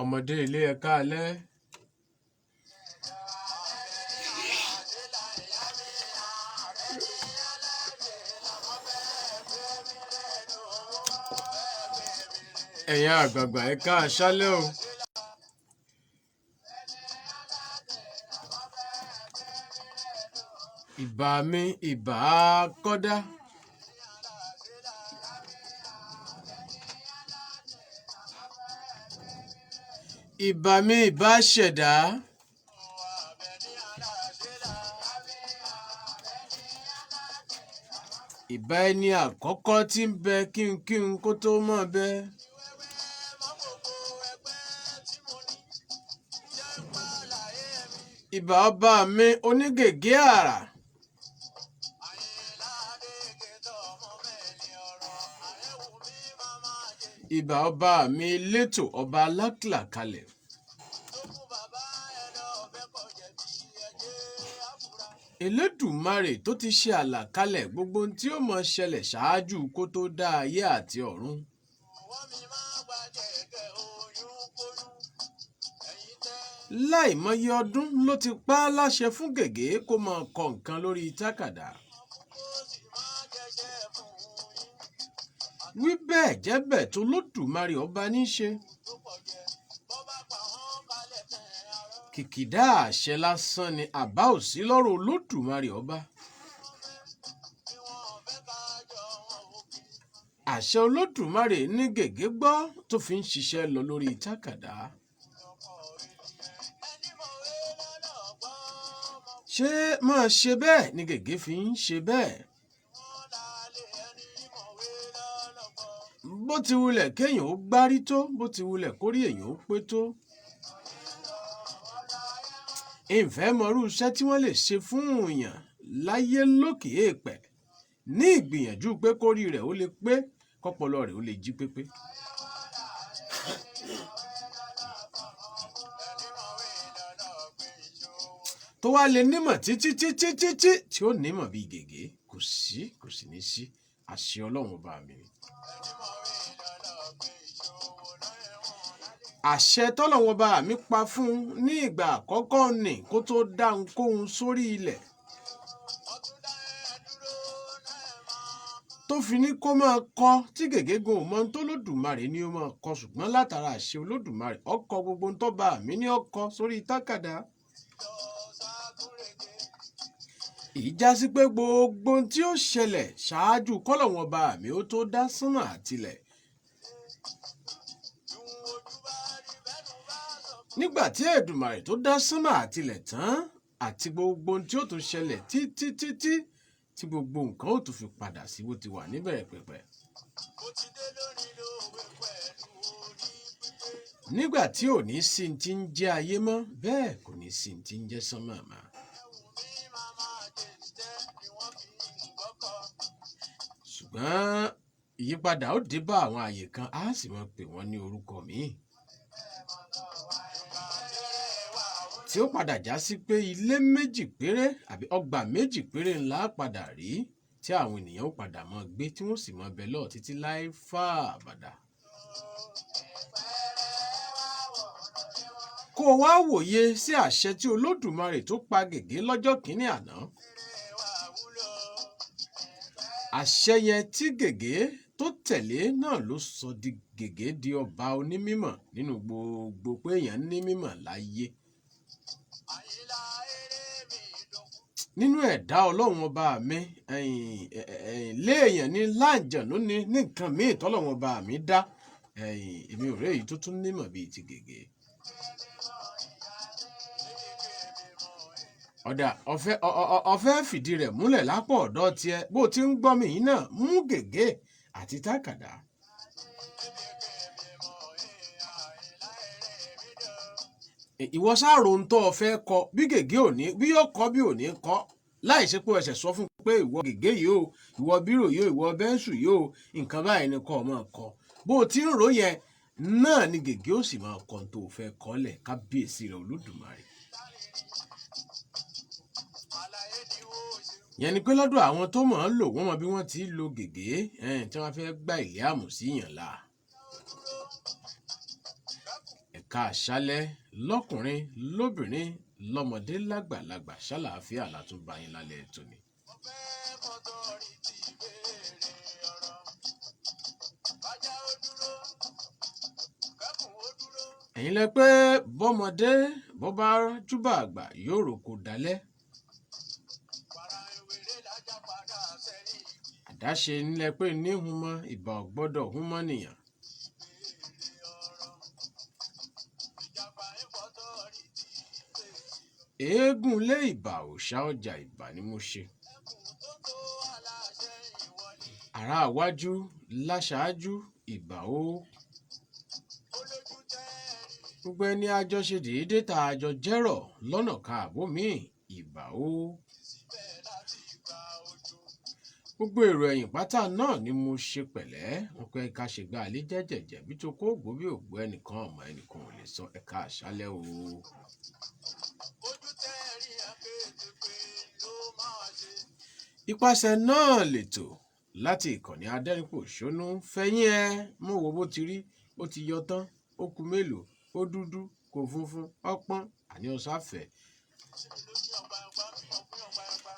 Ọmọdé ilé, ẹ káalẹ́. Ẹ̀yin àgbààgbà, ẹ káaṣálẹ́ o. Ìbà mi, ìbà kọ́dá. Ìbà mi, ìbà ṣẹ̀dá. Ìbà ẹni àkọ́kọ́ tí ń bẹ kí n kí n kó tó mọ̀ bẹ. Ìbà ọba mi onígègé àrà. Ìbà ọba mi elétò ọba alákìlàkalẹ̀. Elédùmarè tó ti ṣe àlàkalẹ̀ gbogbo ohun tí ó mọ ṣẹlẹ̀ ṣáájú kó tó dá ayé àti ọ̀run. Láìmọye ọdún ló ti pa á láṣẹ fún gègé kó máa kọ nǹkan lórí tákàdá. Wí bẹ́ẹ̀ jẹ́ bẹ́ẹ̀ tó Lódùmarè ọba ní í ṣe. Kìkìdá àṣẹ lásán ni àbá ò sí lọ́rọ̀ Olódùmarè ọba. Àṣẹ Olódùmarè ní gègé gbọ́ tó fi ń ṣiṣẹ́ lọ lórí tákàdá. Ṣé máa ṣe bẹ́ẹ̀ ni gègé fi ń ṣe bẹ́ẹ̀? Bó ti wulẹ̀ kéèyàn ó gbárí tó, bó ti wulẹ̀ kórí èèyàn ó pé tó. Ìfẹ́ mọrú iṣẹ́ tí wọ́n lè ṣe fún èèyàn láyé lókè èèpẹ̀ ní ìgbìyànjú pé kórí rẹ̀ ó lè pé, kọ́pọlọ rẹ̀ ó lè jí pépé. Tó wá lè nímọ̀ títí títí títí tí ó nímọ̀ bíi gègé, kò sí, kò sì ní sí, àṣẹ Ọlọ́run ọba mi ni. Àṣẹ tọ́lọ́run ọba mi pa fún un ní ìgbà àkọ́kọ́ nì kó tó dá ohunkóhun sórí ilẹ̀. Tó fi ní kó máa kọ tí gègé gan ò mọ ohun tó Olódùmarè ní ó máa kọ, ṣùgbọ́n látara àṣẹ Olódùmarè ó kọ gbogbo ohun tó bá mi ní ó kọ sórí tákàdá. Èyí já sí pé gbogbo ohun tí ó ṣẹlẹ̀ ṣáájú kọ́lọ́run ọba mi ó tó dá sánmà àtilẹ̀. Nígbà tí Èdùmàrè tó dá sánmà àtilẹ̀ tán àti gbogbo ohun tí ó tún ṣẹlẹ̀ títí títí tí gbogbo nǹkan ó tún fi padà sí bó ti wà níbẹ̀rẹ̀ pẹ̀pẹ̀. Nígbà tí ò ní sí ti ń jẹ́ ayé mọ́, bẹ́ẹ̀ kò ní sí ti ń jẹ́ sánmà mọ́. Ṣùgbọ́n ìyípadà ó dé bá àwọn àyè kan, á sì máa pè wọ́n ní orúkọ míì. Tí ó padà já sí pé ilé méjì péré àbí ọgbà méjì péré ńlá padà rí tí àwọn ènìyàn ó padà máa gbé tí wọ́n sì máa bẹ lọ́ọ̀ títí láé fà bàdà. Kó o wá wòye sí àṣẹ tí Olódùmarè tó pa gègé lọ́jọ́ kìíní àná. Àṣẹ yẹn tí gègé tó tẹ̀lé náà ló sọ di gègé di ọba onímímọ̀ nínú gbogbo pé èèyàn ní mímọ̀ láyé. Nínú ẹ̀dá Ọlọ́run ọba mi, léèyàn ní láǹjẹ̀nú ní ní nǹkan míì tọ́lọ́run ọba mi dá, èmi ò rí èyí tó tún nímọ̀ bíi ti gègé. Ọ̀dà ọ̀fẹ́ ọ̀fẹ́ fìdí rẹ̀ múlẹ̀ lápò ọ̀dọ̀ tiẹ̀ bó ti ń gbọ́ mi yìí náà mú gègé àti tákàdá. Ìwọ sáàrò ń tọ́ ọ fẹ́ kọ bí gègé ò ní bí yóò kọ bí ò ní kọ láì ṣe pé ẹsẹ̀ sọ fún pé ìwọ gègé yìí o, ìwọ bírò yìí o, ìwọ bẹ́ńsù yìí o, nǹkan báyìí ni kọ́ ọ máa kọ. Bó o ti ń rò yẹn náà ni gègé ó sì máa kọ tó o fẹ́ kọ́lẹ̀ kábíyèsí rẹ̀ Olódùmarè. Yẹn ni pé lọ́dọ̀ àwọn tó mọ̀ ọ́n lò wọ́n mọ bí wọ́n ti lo gègé tí wọ́n fẹ́ gbá ìlíàmù sí yàn la. Ẹ̀ka àṣálẹ́ lọ́kùnrin, lóbìnrin, lọ́mọdé, lágbàlagbà, ṣàlàáfíà látún bá yín lálẹ́ tòní. Mo fẹ́ kọ́tọ́rìtì béèrè ọ̀rọ̀. Bájá ó dúró, kẹ́kùn ó dúró. Ẹ̀yin lẹ pé bọ́mọdé bó bá júbà àgbà yóò roko dalẹ̀. Wàrà ìwéré lájà padà sẹ́yìn. Àdáṣe ńlẹ pé níhun mọ́ ìbà ò gbọ́dọ̀ hún mọ́ nìyàn. Béèrè ọ̀rọ̀. Ìjàpá ń fọ́tọ́rìtì béèrè. Eégún lé ìbà, òòṣà ọjà ìbà ni mo ṣe. Ẹkùn tó tó aláṣẹ ìwọlé. Ará àwájú láṣáájú ìbà ó. Olójú tẹ́ẹ̀rí. Gbogbo ẹni àjọ ṣe déédéé tá a jọ jẹ́rọ̀ lọ́nà káàbó míì ìbà ó. Síbẹ̀ láti gba ojú. Gbogbo èrò ẹ̀yìn pátá náà ni mo ṣe pẹ̀lẹ́. Wọn pé ká ṣe gba àlè jẹ́jẹ̀jẹ̀ bí tó kó ògbó bí ògbó, ẹnìkan ọmọ ẹnìkan ò lè sọ. Ẹ̀ka àṣálẹ́ o. Ojú tẹ́ẹ̀rí akéde pé ló máa ṣe. Ipasẹ̀ náà lètò láti ìkànnì adẹ́rìnpòṣónú fẹ̀yìn ẹ mú wo bó ti rí, ó ti yọ tán, ó ku mélòó, ó dúdú, kò funfun, ọpọ́n àní ọ̀sáfẹ́. Síbi lójú ọgbà ẹgbà mi ọgbìn ọgbà ẹgbà.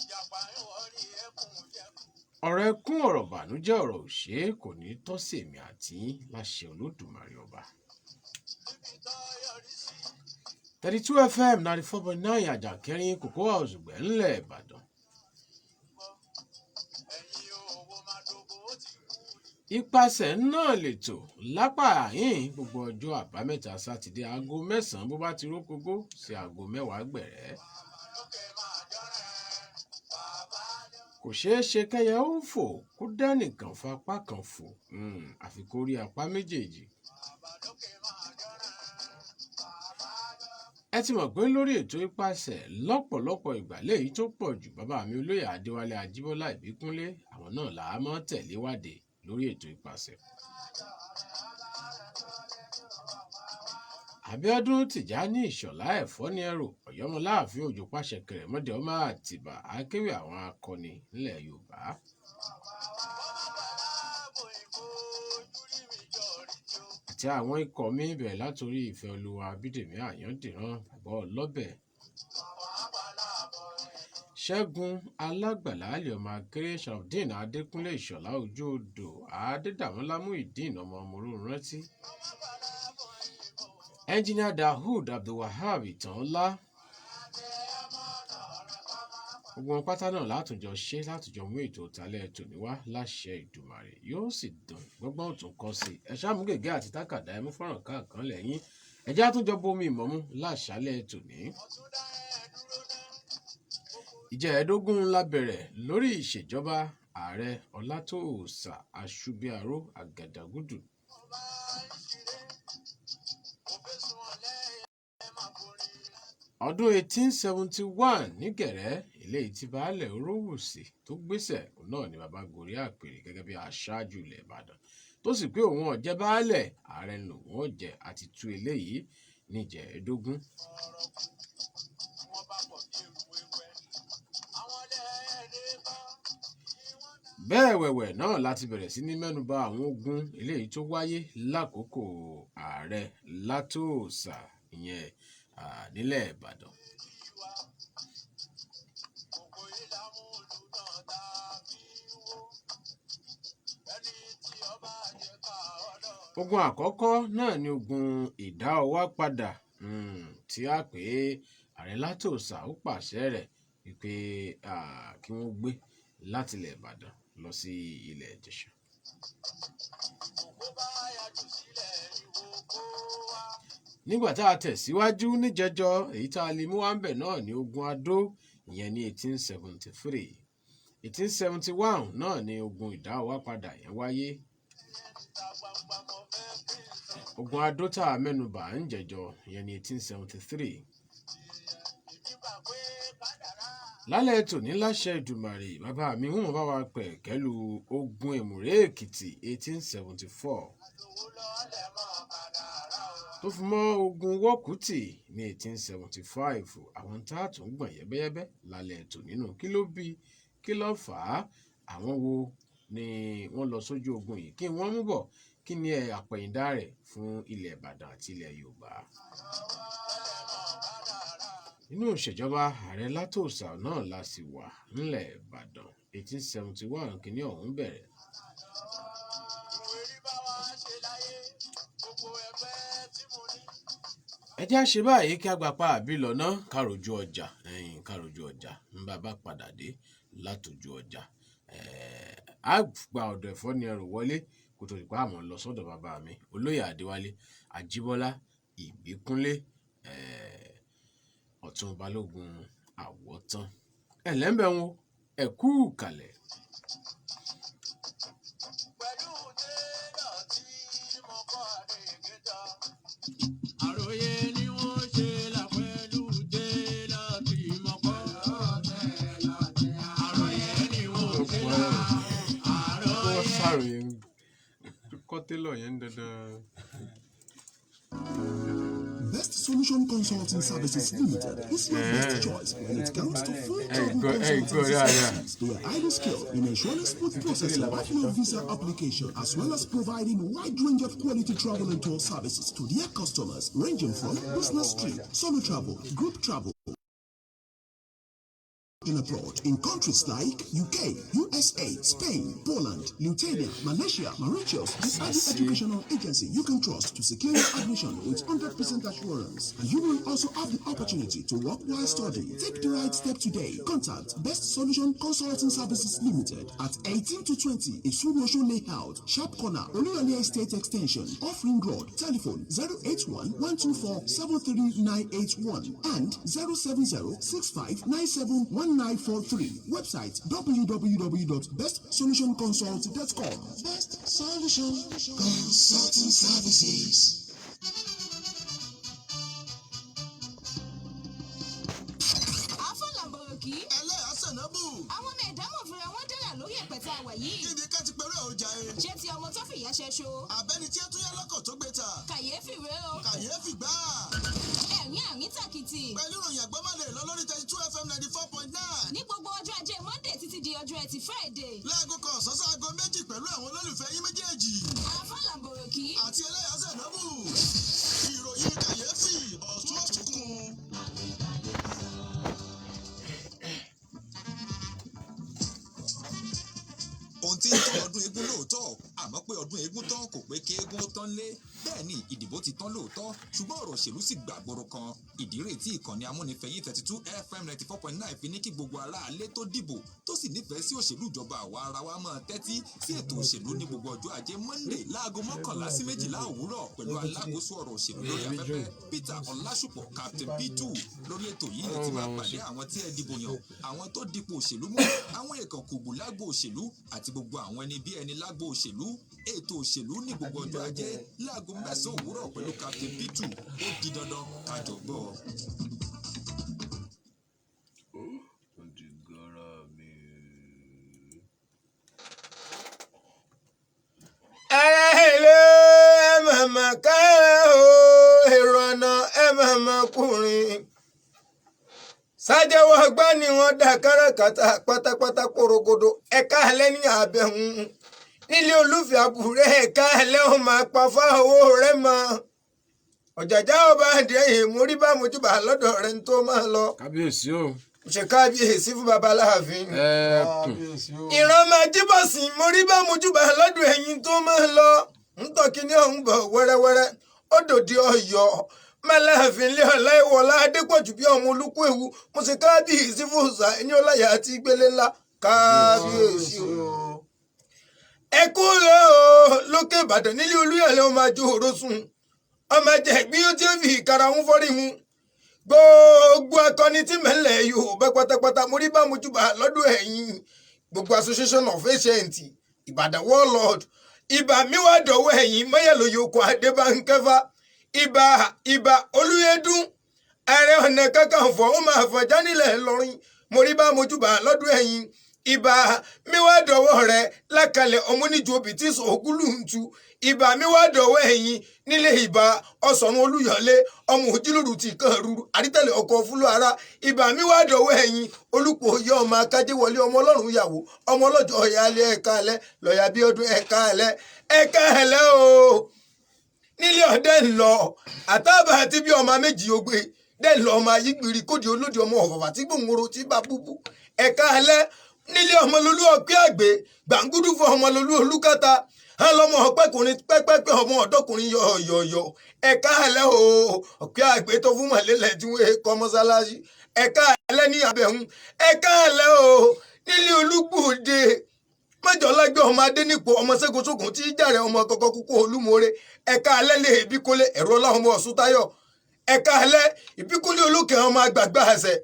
Ìjàpá ń wọrí ẹkùn jẹkùn. Ọ̀rọ̀ ẹkún, ọ̀rọ̀ bànújẹ́, ọ̀rọ̀ òṣè kò ní tọ́ sí èmi àti yín láṣẹ Olódùmarè ọba. Níbi tó yọrí sí. 32 FM 94.9, Àjàkẹ́rin, Cocoa House, ńlẹ̀ Ìbàdàn. Ẹ̀yin owó máa dógó ó ti kú. Ipasẹ̀ náà lètò lápá àhín gbogbo ọjọ́ àbámẹ́ta sátidé, aago 9 bó bá ti rókogó sí aago 10 gbẹ̀rẹ́. Bàbá lókè máa jọ́rẹ̀. Bàbá lọ. Kò ṣeé ṣe kẹ́yẹ ó fò kó dánìkan fapá kan fò, àfi kó rí apá méjèèjì. Bàbá lókè máa jọ́rẹ̀. Bàbá lọ. Ẹ ti mọ̀ pé lórí ètò Ipasẹ̀, lọ́pọ̀lọpọ̀ ìgbà léyìí tó pọ̀ jù, bàbá mi olóyè Adéwálé Ajíbọ́lá Ìbíkúnlé, àwọn náà là á mọ́ tẹ̀lé wádé lórí ètò Ipasẹ̀. Abíọ́dún Tìjání Ìṣọ̀lá ẹ̀fọ́ ní ẹrù Ọ̀yọ́mọláàfin òjò pàṣẹ kẹrẹ̀mọ́dé ọmọ Àtìbà akéwì àwọn akọni nílẹ̀ Yorùbá. Àti àwọn ikọ̀ mi bẹ̀rẹ̀ látòrí Ìfẹ́ Olúwa Abídèmí Àyàndìran, bàbá ọlọ́bẹ̀. Ṣẹ́gun Alágbàlá àlè ọmọ akéré, Sharafdeen Adékúnlé Ìṣọ̀lá ojú odò, Adédàmọ́lá Muideen ọmọ Mòró rántí. Ẹnjìnìà Dahood Abdulwahab Ìtànlá. Gbogbo wọn pátá náà látùnjọ ṣe, látùnjọ mú ètò ìtàlẹ̀ tòní wá láṣẹ Ìdùmàrè, yóò sì dùn gbọ́ngbọ́n òtún kọ́ sí i. Ẹ ṣáà mú gègé àti tákàdá, ẹ mú fọ́nrán káàkan lẹ́yìn, ẹ jẹ́ àtúnjọ bomi ìmọ̀mú láṣálẹ̀ tòní. Ìjẹ́ẹ̀ẹ́dógún la bẹ̀rẹ̀ lórí ìṣèjọba ààrẹ Ọlátòòsà Aṣubiaró Àgàdàgúdù. Ọdún 1871 nígẹ̀rẹ́ eléyìí tí baálẹ̀ Orówùsì tó gbéṣẹ̀, òun náà ni bàbá gorí àpèrè gẹ́gẹ́ bí aṣáájú ilẹ̀ Ìbàdàn, tó sì pé òun ọ̀jẹ́ baálẹ̀, ààrẹ lòun ọ̀jẹ̀, àti tú eléyìí níjẹ̀ẹ́dógún. Bẹ́ẹ̀ wẹ̀wẹ̀ náà láti bẹ̀rẹ̀ sí ní mẹ́nuba àwọn ogun eléyìí tó wáyé lákòókò ààrẹ Látòòsà ìyẹn nílẹ̀ Ìbàdàn. Ogun àkọ́kọ́ náà ni ogun ìdá ọwá padà, tí a pè é ààrẹ Látòòsà ó pàṣẹ rẹ̀ wípé kí wọ́n gbé láti ilẹ̀ Ìbàdàn lọ sí ilẹ̀ Ìjẹ̀ṣà. Nígbà tá a tẹ̀síwájú níjẹjọ, èyí tá a lè mú wá ń bẹ̀ náà ní ogun Adó ìyẹn ní 1873. 1871 náà ni ogun ìdá ọwá padà yẹn wáyé. Ogun Adó tá a mẹ́nubà ń jẹjọ ìyẹn ní 1873. Lálẹ́ tòní láṣẹ Ìdùmàrè, bàbá mi wọ́n bá wa pẹ̀ kẹ́lu ogun Èmùrè Èkìtì 1874 tó fi mọ́ ogun Wọ́kùtì ní 1875. Àwọn tá a tún gbọ̀n yẹ́bẹ́yẹ́bẹ́ lálẹ́ tòní nù. Kí ló bí? Kí ló fà á? Àwọn wo ni wọ́n lọ sójú ogun yìí? Kí wọ́n mú bọ̀? Kí ni àpẹ̀yìndà rẹ̀ fún ilẹ̀ Ìbàdàn àti ilẹ̀ Yorùbá? Nínú ìṣèjọba ààrẹ Látòósà náà la sì wà nílẹ̀ Ìbàdàn. 1871 kìíní ọ̀hún bẹ̀rẹ̀. Ìwé rí bá wa ṣe láyé, gbogbo ẹgbẹ́ tí mo ní. Ẹ já ṣe báyìí kí a gbà pa àbí lọ́nà káròjú ọjà ẹ̀yìn, káròjú ọjà ń bá bá padà dé látòjú ọjà. Á gba ọ̀dọ̀ ẹ̀fọ́ ní ẹrù wọlé kó tó di pa àmọ́ lọ sọ́dọ̀ bàbá mi, Olóyè Adéwálé Àjíbọ́lá Ìbíkúnlé, Ọ̀tún Balógun Àwọ̀tán. Ẹ̀ lẹ́ńbẹ̀ wọn, ẹ kú kalẹ̀. Pẹ̀lú tẹ́lọ̀ tí mo kọ́ àdéhìgẹ́ta. Àròyé ni wọ́n ṣe là pẹ̀lú tẹ́lọ̀ tí mo kọ́. Àròyé ni wọ́n ṣe là. Kí wọ́n ṣàròyé ń Kọ́ télọ̀ yẹn ń dandan. Best Solution Consulting Services Limited is your best choice when it comes to full travel Hey, consulting go, yeah. services. They are highly skilled in ensuring smooth processing of your visa application, as well as providing wide range of quality travel and tour services to their customers, ranging from business trip, solo travel, group travel, in abroad in countries like UK, USA, Spain, Poland, Lithuania, Malaysia, Mauritius. The are the educational agency you can trust to secure your admission with 100% assurance. And you will also have the opportunity to work while studying. Take the right step today. Contact Best Solution Consulting Services Limited at 18 to 20 Isurosho Layout, Sharp Corner, Oluyole Estate Extension, Off Ring Road. Telephone 081 124 73981 and 070 6597 1943. Website www.bestsolutionconsult.com. Best Solution Consulting Services. Afọlàbọ̀rọ̀kì. Ẹlẹ́yà sànábù. Àwọn ọmọ ẹ̀dá mọ̀ fúnra wọn dára lórí ẹ̀pẹ̀ tá a wà yìí. Kíbi ká ti pẹ̀lú ọjà ẹ. Ṣé ti ọmọ tó fìyà ṣẹṣo? Àbẹ́ni tí ẹ tún yá lọ́kọ̀ tó gbé ta. Kàyéfì rèé o. Kàyéfì gbáà. Ẹ̀rín àrín tàkìtì. Pẹ̀lú ìròyìn àgbọ́mọ̀lẹ̀ lọ lórí 32 FM 94.9. Ní gbogbo ọjọ́ Ajé Monday títí di ọjọ́ Ẹtì Friday. Láago kan ọ̀sán sáago 2 pẹ̀lú àwọn olólùfẹ́ yín méjèèjì. Afọlàbọ̀rọ̀kì. Àti ẹlẹ́yà sànábù. Ìròyìn kàyéfì ọ̀tún ọ̀túnkún. Ohun tí ń tọ́ ọdún eégún lóòótọ́, àmọ́ pé ọdún eégún tán kò pé kí eégún ó tán lé. Bẹ́ẹ̀ ni ìdìbò ti tán lóòótọ́, ṣùgbọ́n ọ̀rọ̀ òṣèlú sì gbàgbóró kan. Ìdí rèé tí ìkànnì amúnifẹ̀yìn 32 FM 94.9 fi ní kí gbogbo aráalé tó dìbò tó sì nífẹ̀ẹ́ sí òṣèlú ìjọba àwa ara wa máa tẹ́tí sí ètò òṣèlú ní gbogbo ọjọ́ Ajé Monday láago 11 sí 12 òwúrọ̀ pẹ̀lú alákòóso ọ̀rọ̀ òṣèlú lórí afẹ́fẹ́, Peter Ọlásùpọ̀, Captain P2. Lórí ètò yìí lè ti máa pàdé àwọn tí ẹ dìbò yàn, àwọn tó dipò òṣèlú mú, àwọn èèkàn kùgbù lágbo òṣèlú àti gbogbo àwọn ẹni bí ẹni lágbo òṣèlú. Ètò òṣèlú ní gbogbo ọjọ́ Ajé láago 9 òwúrọ̀ pẹ̀lú Captain P2, ó di dandan kájọ gbọ́. Ó ti gara mi. Ẹ̀rẹ́ ẹ màmá ká o, èrò ọ̀nà ẹ màmá kùnrin sájẹ́wọ́ ọgbà ni wọ́n dá káràkátà pátápátá korogodo. Ẹ̀ka alẹ́ ní abẹ́hùn nílé olúfẹ́ àbúrẹ́, ẹ̀ka alẹ́ ò máa pa fáwọ́ rẹ̀ mọ́. Ọ̀jàjà ọba àdéhìí mórí bá mojúbà lọ́dọ̀ rẹ̀ ń tó máa lọ. Kábíyèsí o. Ṣe kábíyèsí fún babaláàfin. Ẹkùn. Ìran máa jíbọ̀ sí mórí bá mojúbà lọ́dọ̀ ẹ̀yìn tó máa lọ. Ńtọ́kí ní ọ̀hún bọ̀ wẹ́rẹ́wẹ́rẹ́ ó dòde Ọ̀yọ́ mẹ́lẹ́ẹ̀fín lé ọ̀la ìwọ̀lá Adépọ̀jù bí ọmọ olúkú ewu. Mo ṣe kábíyèsí fún ọ̀sà ẹni ọláyà àti ìgbélé ńlá. Kábíyèsí o. Ẹ kú rẹ o lókè Ìbàdàn nílé Olúyọ̀lé, ọmọ àjò òró sùn, ọmọ ẹ̀jẹ̀ bí ó ti ń fi ìkara ń fọ́rí mu. Gbogbo akọni tí mẹ́lẹ̀ Yorùbá pátápátá, mo rí bá mojúbà lọ́dún ẹ̀yìn. Gbogbo Association of Ancient Ìbàdàn Warlord, ibà mi wá dọ̀wọ́ ẹ̀yìn mọ́yẹ̀lóye okò Adébánkẹ́fà. Ibà, ibà Olúyẹdùn, Ààrẹ Ọ̀nà Kakanfò, ó máa fọjá nílẹ̀ Ìlọrin. Mo rí bá mojúbà lọ́dún ẹ̀yìn. Ìbà mi wá dọ̀wọ́ rẹ lákàlẹ̀ ọmọ oníjó obì tí sòógùlù ń tu. Ìbà mi wá dọ̀wọ́ ẹ̀yìn nílé ìbà ọ̀sọ̀run olúyọ̀lé ọmọ òjìlóru ti kàn rúru àrítẹ̀lẹ̀ ọkọ̀ fúlù ara. Ìbà mi wá dọ̀wọ́ ẹ̀yìn olùpọ̀ yẹ ọmọ akájẹ́wọlé ọmọ ọlọ́run yàwó ọmọ ọlọ́jọ́ ọ̀yà alẹ́ ẹ̀ka alẹ́ lọ́yà bí ọdún ẹ̀ka alẹ́ ẹ̀ka alẹ́ o. Nílé ọ̀dẹ́ ńlọ àtàbà àti bí ọmọ méjì ogbe dẹ́ ńlọ ọmọ ayígbìrì kódì olódì ọmọ ọ̀fọ̀fà tí gbòǹgbòrò tí bá búbú ẹ̀ka alẹ́ nílé ọmọlólú ọ̀pẹ́ àgbẹ̀ gbàǹgùdù fún ọmọlólú olúkàtà hàn lọmọ ọpẹkùnrin pẹpẹpẹ ọmọ ọdọkùnrin yọyọyọ ẹ̀ka alẹ́ o. Ọ̀pẹ́ àgbẹ̀ tó fún mọ̀lẹ́lẹ̀ tí wọ́n kọ́ mọ́sálásí ẹ̀ka alẹ́ ní abẹ́hùn ẹ̀ka alẹ́ o. Nílé olúgbòde mẹjọ lágbẹ ọmọ adẹnipò ọmọ ṣẹgun tí jàre ọmọ kọkọ kúkú olúmọre ẹ̀ka alẹ́ lè ìbíkúnlé ẹ̀rọ ọláhùn ọmọ ọ̀ṣúntayọ ẹ̀ka alẹ́ ìbíkúnlé olókè ọmọ àgbààgbà àṣẹ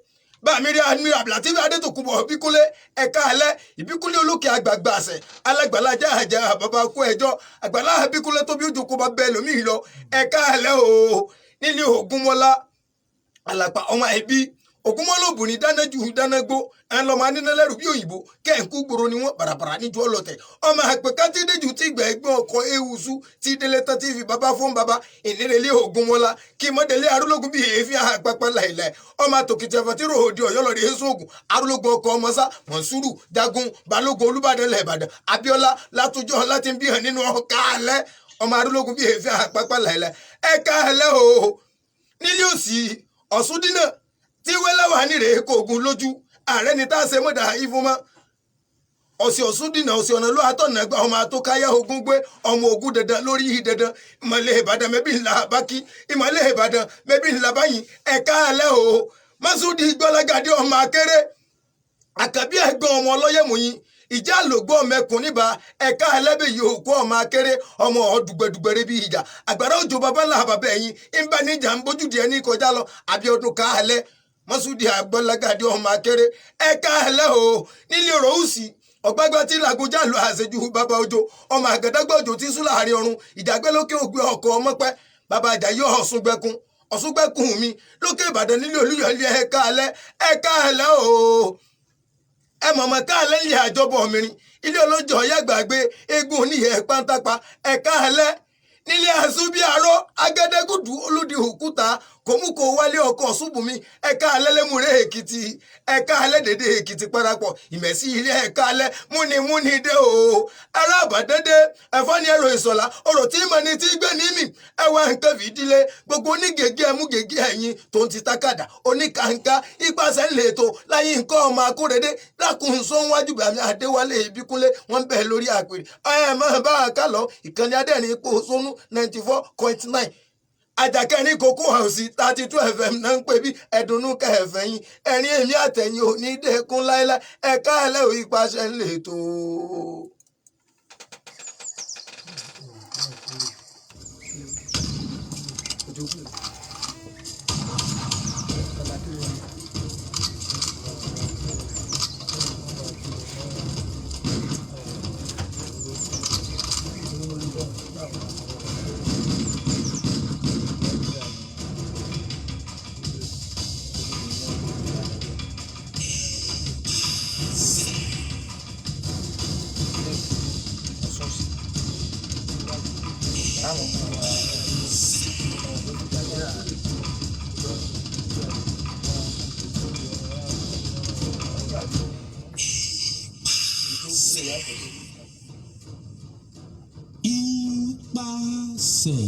bàmírí àmì àbìlàtí adétòkùnbọ̀ ìbíkúnlé ẹ̀ka alẹ́ ìbíkúnlé olókè àgbààgbà àṣẹ alágbàlá jáàjà bàbá kú ẹjọ́ àgbàlá ìbíkúnlé tó bí ojú kó bá bẹ́ẹ̀ lómi lọ ẹ̀ka alẹ́ o. Nílé ògúnmọ́lá àlàpà ọmọ ẹbí ògúnmọ́lá òbùnrin dáná ju dáná gbó ẹ̀ ń lọ́mọ anínálẹ́rù bí òyìnbó kẹ́ǹkú gbòòrò ni wọ́n bàràbàrà níjú ọlọ́tẹ̀ ọmọ àpè kátídéjù tí gbẹ̀gbọ́n ọkọ̀ ewusu tí délé tán tí fi bàbá fún bàbá ìnírẹ̀lẹ̀ ògúnmọ́lá kí mọ́dẹ̀lẹ́ arúlógún bíi èéfín àpapọ̀ láìláì ọmọ àtòkìtì ẹ̀fọ́ tí ròhòdì ọ̀yọ́ lọ́ọ́ rí èso ògùn arúlógún ọkọ̀ ọmọsá mọ̀nsúrù jagun balógun olúbàdàn lẹ́ẹ̀bàdàn abíọ́lá látúnjọ́ láti ń bí hàn nínú ọkà alẹ́ ọmọ arúlógún bíi èéfín àpapọ̀ láìláì ẹ̀ka alẹ́ o. Nílé òsì ọ̀ṣúndínà tí wẹ́lẹ́wà nírè kò ogun lójú ààrẹ ni tá a ṣe mọ̀dà ìfúnmọ́ ọ̀sẹ̀ ọ̀ṣúndínà ọ̀sẹ̀ ọ̀nà ló àtọ̀nà gba ọmọ àtọ́káyà ogun gbé ọmọ ogun dandan lórí dandan ìmọ̀lẹ̀ ìbàdàn mẹ́bí ńlá bákí ìmọ̀lẹ̀ ìbàdàn mẹ́bí ńlá báyìí ẹ̀ka alẹ́ o. Mọ́súdì gbọ́lágadé ọmọ akéré àkàbí ẹ̀gbọ́n ọmọ ọlọ́yẹ̀mọ̀yìn ìjà lògbó ọmọkùn níbà ẹ̀ka ẹlẹ́bẹ̀ yìí òkú ọmọ akéré ọmọ ọ̀dùgbẹ̀dùgbẹ̀rẹ̀ bíi ìjà àgbàrá òjò bàbá ńlá bàbá ẹ̀yìn ń bá níjà ń bójú díẹ̀ ní kọjá lọ àbíọdún ká alẹ́ mọ́súdì àgbọ̀lágadé ọmọ akéré ẹ̀ka ẹlẹ́ o. Nílé rọ́ọ̀sì ọ̀gbágbá tí làgójà lọ àṣejù bàbá òjò ọmọ àgàdàgbà òjò tí sùn láàrin ọ̀run ìjàgbẹ́ lókè ògbé ọkọ̀ ọmọpẹ́ bàbá àjàyí ọ̀ṣungbẹ̀kun ọ̀ṣungbẹ̀kun mi lókè ìbàdàn nílé olúyọ̀lé ẹ̀ka alẹ́ ẹ̀ka alẹ́ o. Ẹ mọ̀mọ́ ká alẹ́ ń lè àjọbọ̀ mìíràn ilé olójó ọ̀yá gbàgbé eégún oníyẹ̀ pátápá ẹ̀ka alẹ́ nílé àṣùbíàró agẹdẹgùdù olódì òkúta kòmúkò wálé ọkọ ṣùbùnmi ẹ̀ka alẹ́ lẹ́múrẹ́ èkìtì ẹ̀ka alẹ́ dèdè èkìtì parapọ̀ ìmẹ̀sí ilé ẹ̀ka alẹ́ múnimúni dé o. Ará àbàdédé ẹ̀fọ́ ní ẹ̀rọ ìsọ̀lá ọ̀rọ̀ tí mọ̀ ní tí gbé ní mì ẹwà nǹkan fìdílé gbogbo onígègé ẹmú gègé ẹ̀yìn tó ń ti tákàdá oníkàǹkà ipasẹ̀ ńlẹ̀ ètò láyé nǹkan ọmọ akórèdé lákùn sọ́nwájú bàmí adéwálé ìbíkúnlé wọ́n ń bẹ̀ lórí àpèrè ẹ̀ máa bá a kálọ ìkànnì adẹ́rìn ipò sónú 94.9 àjàkẹ́rin kókó house 32 FM náà ń pè bí ẹ̀dùnnú kẹfẹ́ yín ẹ̀rín èmi àtẹ̀yìn ò ní dẹ́kun láéláé ẹ̀ka ẹ̀lẹ́ ò ipasẹ̀ ń lè tó. Ipasẹ̀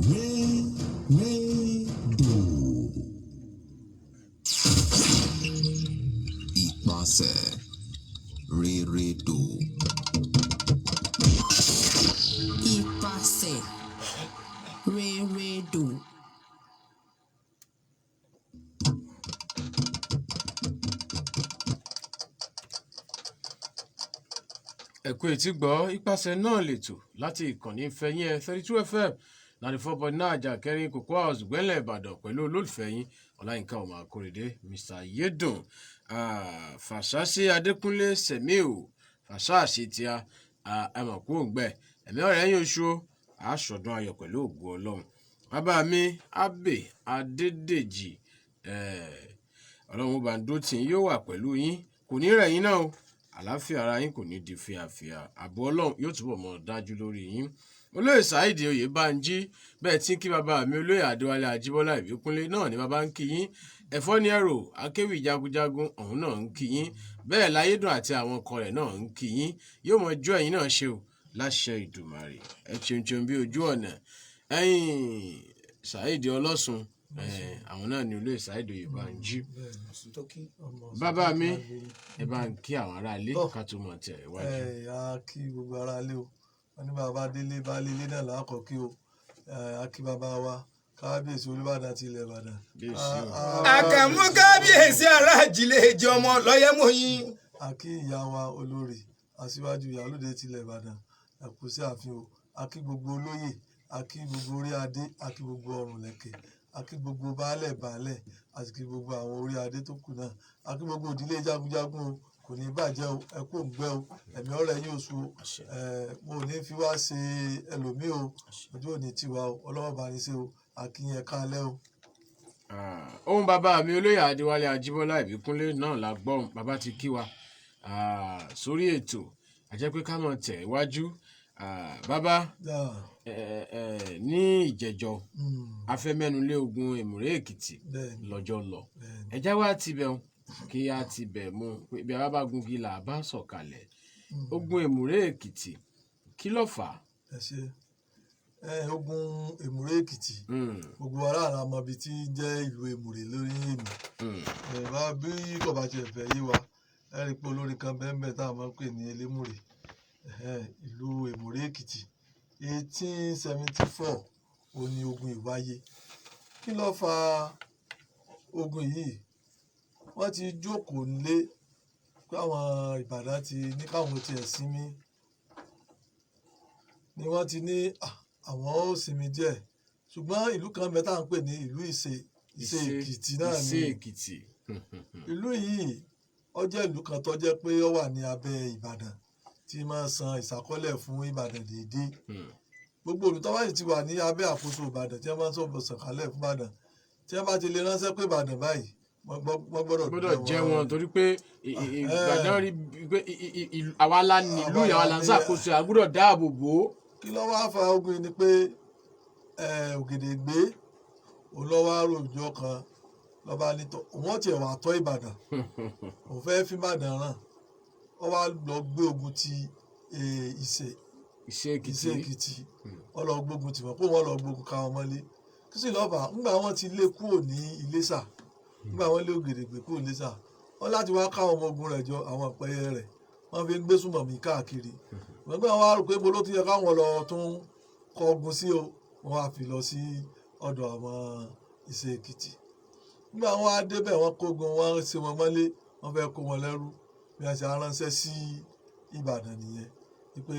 rérédò. Ipasẹ̀ rérédò. Ipasẹ̀ rérédò. Ẹ̀kú etí gbọ́ ipasẹ̀ náà lètò láti ìkànnì ìfẹ́yín ẹ 32 FM 94.9 Àjàkẹ́rin Cocoa House gbẹ́lẹ̀ Ìbàdàn pẹ̀lú olólùfẹ́ yín Ọláyínká ọmọ Akóredé Mr Yedun. Fàṣàṣì Adékúnlé Sẹ̀míù Fàṣàṣì tíá ẹ̀mọ̀kú òǹgbẹ ẹ̀mí ọ̀rẹ́ yín oṣù àṣọdún ayọ̀ pẹ̀lú ògo Ọlọ́run. Bàbá mi Abbey Adédèjì, Ọlọ́run bá ń dó tì yín, yóò wà pẹ̀lú yín. Kò ní rẹ̀ yín náà o, àlàáfíà ara yín kò ní di fíafíà, ààbò Ọlọ́run yóò túbọ̀ mọ́ dájú lórí yín. Olóyè Saheed Oyèbánjí, bẹ́ẹ̀ tí ń kí bàbá mi olóyè Adéwálé Ajíbọ́lá Ìbíkúnlé náà ni bàbá ń kí yín. Ẹ̀fọ́ ní ẹ̀rọ akéwì jagunjagun ọ̀hún náà ń kí yín, bẹ́ẹ̀ láyédùn àti àwọn ọkọ rẹ̀ náà ń kí yín. Yóò mọ jó ẹ̀yin náà ṣe o, láṣẹ Ìdùmarè. Ẹ ṣeun ṣeun bí ojú ọ̀nà. Ẹ̀yin Saheed Ọlọ́sùn, àwọn náà ni olóyè Saheed Oyèbánjí. Bàbá mi, ẹ bá ń kí àwọn aráalé ká tó mọ̀ tẹ̀ wájú. Ẹ á kí gbogbo ará ilé o. Wọn ní bàbá délé, baálé ilé náà láàkọ kí o. Á kí bàbá wa kábíyèsí Olúbàdàn ti ilẹ̀ Ìbàdàn. Bíyèsí o. Àkànmú kábíyèsí aráàjìlẹ̀ èjì ọmọ lọ́yẹ́mọ̀yìn. A kí ìyá wa olórí aṣíwájú ìyálóde ti ilẹ̀ Ìbàdàn, ẹ kú sí ààfin o. A kí gbogbo olóyè, a kí gbogbo orí adé, a kí gbogbo ọrùn lẹ̀kẹ̀, a kí gbogbo baálẹ̀ baálẹ̀, a sì kí gbogbo àwọn orí adé tó kù náà. A kí gbogbo ìdílé jagunjagun o, kò ní bàjẹ́ o, ẹ kú òǹgbẹ o, ẹ̀mí ọ̀rẹ́ yín oṣù o. Mo ò ní fi wá ṣe ẹlòmíì o, ojú ò ní tiwa o, ọlọ́wọ́ bá ní ṣe o, a kí yín, ẹ káalẹ́ o. Ohun bàbá mi olóyè Adéwálé Ajíbọ́lá Ìbíkúnlé náà la gbọ́. Bàbá ti kí wa sórí ètò, àjẹ́ pé ká mọ̀ tẹ̀ wájú. Bàbá, ní ìjẹjọ a fẹ́ mẹ́nu lé ogun Èmùrè Èkìtì lọ́jọ́ lọ. Ẹjá wa ti bẹ̀ kí a ti bẹ̀ mú bí a bá gungi là bá sọ̀kalẹ̀. Ogun Èmùrè Èkìtì, kí ló fà á? Ẹ ṣe. Ogun Èmùrè Èkìtì, gbogbo aráàlú àmọ́ ibi tí ń jẹ́ ìlú Èmùrè lórí èmi. Bá bí kò bá tiẹ̀ fẹ́ yé wa, ẹ rí i pé olórin kan bẹ́ẹ̀ tá a máa ń pè ní Elémùrè. Ìlú Èmùrè Èkìtì, 1874 òun ni ogun ìwáyé. Kí ló fa ogun yìí? Wọ́n ti jókòó nílé káwọn Ìbàdàn ti ní káwọn tiẹ̀ sinmi, ni wọ́n ti ní àwọn ó sinmi díẹ̀, ṣùgbọ́n ìlú kan bẹ tá à ń pè ní ìlú Ìṣe, Ìṣe Èkìtì náà ni. Ìṣe Èkìtì. Ìlú yìí, ó jẹ́ ìlú kan tó jẹ́ pé ó wà ní abẹ́ Ìbàdàn, tí máa san ìsákọ́lẹ̀ fún Ìbàdàn déédéé. Gbogbo olùtọ́ bá sì ti wà ní abẹ́ àkóso Ìbàdàn, tí wọ́n máa ń sọ̀bọ̀ sànkálẹ̀ fún Ìbàdàn, tí wọ́n bá ti lè ránṣẹ́ pé Ìbàdàn báyìí, wọ́n gbọ́dọ̀ jẹ́ wọn, torí pé Ìbàdàn rí pé àwa la nílùú, àwa la ń ṣàkóso, a gbọ́dọ̀ dáàbò bò ó. Kí ló wá fa ogun ni pé Ògèdèngbé òun ló wá ròjọ́ kan lọ́ba nítọ́ òun tiẹ̀ wà tọ́ Ìbàdàn, òun fẹ́ fi Ìbàdàn ràn, ó wá lọ gbé ogun ti Ìṣe. Ìṣe Èkìtì. Ìṣe Èkìtì, ó lọ gbógun tì wọ́n pé wọ́n lọ gbógun ká wọn mọ́lé. Kí sì lọ́ọ́ fà á? Ńgbà wọ́n ti lé kúrò ní Iléṣà, ńgbà wọ́n lé Ògèdèngbé kúrò ní Iléṣà, wọ́n láti wá ká àwọn ọmọ ogun rẹ̀ jọ, àwọn ìpẹ́yẹ rẹ̀, wọ́n fi ń gbé sùmọ̀mí káàkiri. Gbọ́n wá rò pé bolo ti yẹ káwọn lọ tún kọ ogun sí o, wọ́n wá fi lọ sí ọ̀dọ̀ àwọn Ìṣe Èkìtì. Nígbà wọn á débẹ̀, wọ́n kógun, wọ́n ṣe wọn mọ́lé, wọ́n fẹ́ kó wọn lẹ́rú. Bí wọ́n ṣe aránṣẹ́ sí Ìbàdàn nìyẹn wípé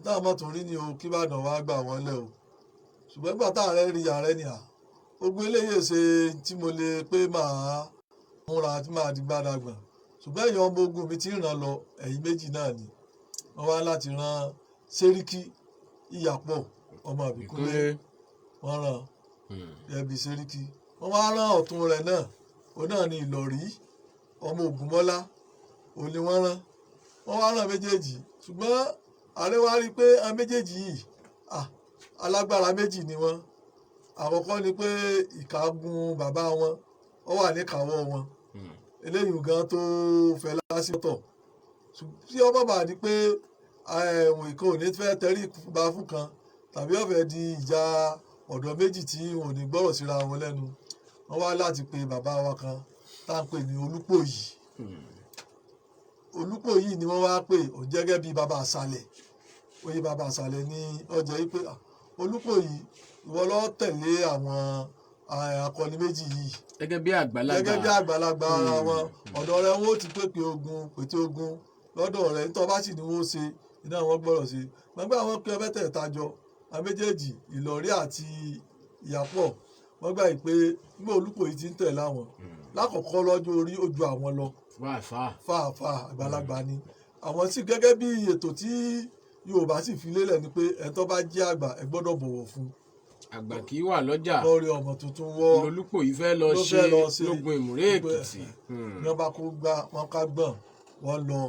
táwọn mọ́tò rí ni o, kí Ìbàdàn wá gbà wọ́n lẹ̀ o. Ṣùgbọ́n nígbà táàrẹ rí ààrẹ ni à ogun eléyìí ṣe tí mo lè pé màá múra tí màá di gbádàgbà, ṣùgbọ́n ẹ̀yin ọmọ ogun mi ti ń ràn lọ, ẹ̀yin méjì náà ni wọ́n wá láti rán Sẹ́ríkì Ìyàpọ̀ ọmọ Ìbíkúnlé, wọ́n rán ẹbí Sẹ́ríkì, wọ́n wá rán ọ̀tún rẹ̀ náà, òun náà ni Ìlọ̀rí ọmọ Ògúnmọ́lá, òun ni wọ́n rán. Wọ́n wá rán méjèèjì, ṣùgbọ́n ààrẹ wá rí i pé àwọn méjèèjì yìí, alágbára méjì ni wọ́n. Àkọ́kọ́ ni pé ìkágun bàbá wọn ó wà níkàáwọ́ wọn, eléyìí gan tó fẹ́ lásìkò tí ọmọ bá di pé ẹ̀wọ̀n ìkan ò ní fẹ́ tẹrí ba fún kan, tàbí ó fẹ́ di ìjà ọ̀dọ́ méjì tí wọn ò ní gbọ́rọ̀ síra wọn lẹ́nu. Wọ́n wá láti pe bàbá wa kan tá à ń pè ní Olúpòyì. Olúpòyì ni wọ́n wá pè, òun jẹ́ gẹ́gẹ́ bí bàbá àṣàlẹ̀, oyè bàbá àṣàlẹ̀ ní ọjọ́ yìí pé Olúpòyì, ìwọ ló tẹ̀lé àwọn akọni méjì yìí gẹ́gẹ́ bí àgbàlagbà, gẹ́gẹ́ bí àgbàlagbà ara wọn. Ọ̀dọ̀ rẹ̀ wọ́n ó ti pèpè ogun, pète ogun lọ́dọ̀ rẹ̀, nítorí bá sì ní wọ́n ṣe iná wọn gbọ́dọ̀ ṣe. Gbàgbé àwọn pé mẹ́tẹ̀ẹ̀ta jọ, àwọn méjèèjì Ìlọ̀rí àti Ìyàpọ̀, wọ́n gbà yìí pé nígbà Olúpòyì ti ń tẹ̀lé àwọn lákọ̀ọ́kọ́ lọ́jọ́ orí ó ju àwọn lọ fàáfà, àgbàlagbà ni àwọn sì. Gẹ́gẹ́ bí ètò tí Yorùbá sì fi lélẹ̀ ni pé ẹ̀ tó bá jẹ́ àgbà, ẹ gbọ́dọ̀ bọ̀wọ̀ fún. Àgbà kì í wà lọ́jà Lórí ọmọ tuntun wọ́. Lolúpọ̀ yìí fẹ́ lọ Ló ṣe fẹ́ lọ ṣe. lógun Ìmúrè Èkìtì. Ní wọ́n bá kó gbá wọn ká gbọ̀n, wọ́n lọ,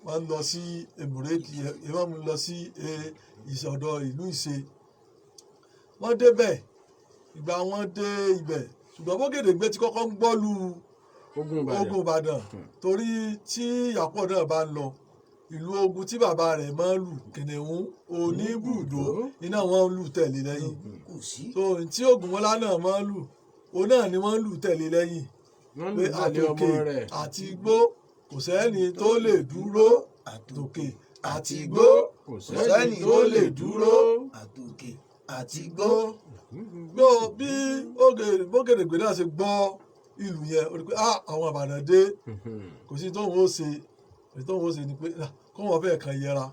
wọ́n lọ sí Èmùrè Èkìtì, wọ́n mú lọ sí ìsọ̀dọ̀ ìlú Ìṣe. Wọ́n débẹ̀, ìgbà wọ́n dé ibẹ̀, ṣùgbọ́n Bógèdèngbé ti kọ́kọ́ ń gbọ́lu Ogun Ìbàdàn. Ogun Ìbàdàn, torí tí Ìyàpọ̀ náà bá ń lọ ìlú ogun tí bàbá rẹ̀ máa ń lù, Kìnìún Oníbùdó, iná wọn ń lù tẹ̀lé lẹ́yìn. Kò sí. So tí Ògúnmọ́lá náà máa ń lù, òun náà ni wọ́n ń lù tẹ̀lé lẹ́yìn. Wọ́n Pé lù tẹ̀lé ọmọ àtòkè rẹ̀. àti igbó, kò sẹ́ni tó lè dúró, àtòkè àti igbó, kò kò sẹ́ni tó lè dúró. Àtòkè àti igbó. Gbọ́ bí Bógèdèngbé náà ṣe gbọ́ ìlú yẹn, ó rí pé ah, àwọn Ìbàdàn dé, kò sí tóun ó ṣe, kò sí tóun ó ṣe ni pé ah, kó wọn fẹ́ẹ̀ kan yẹra.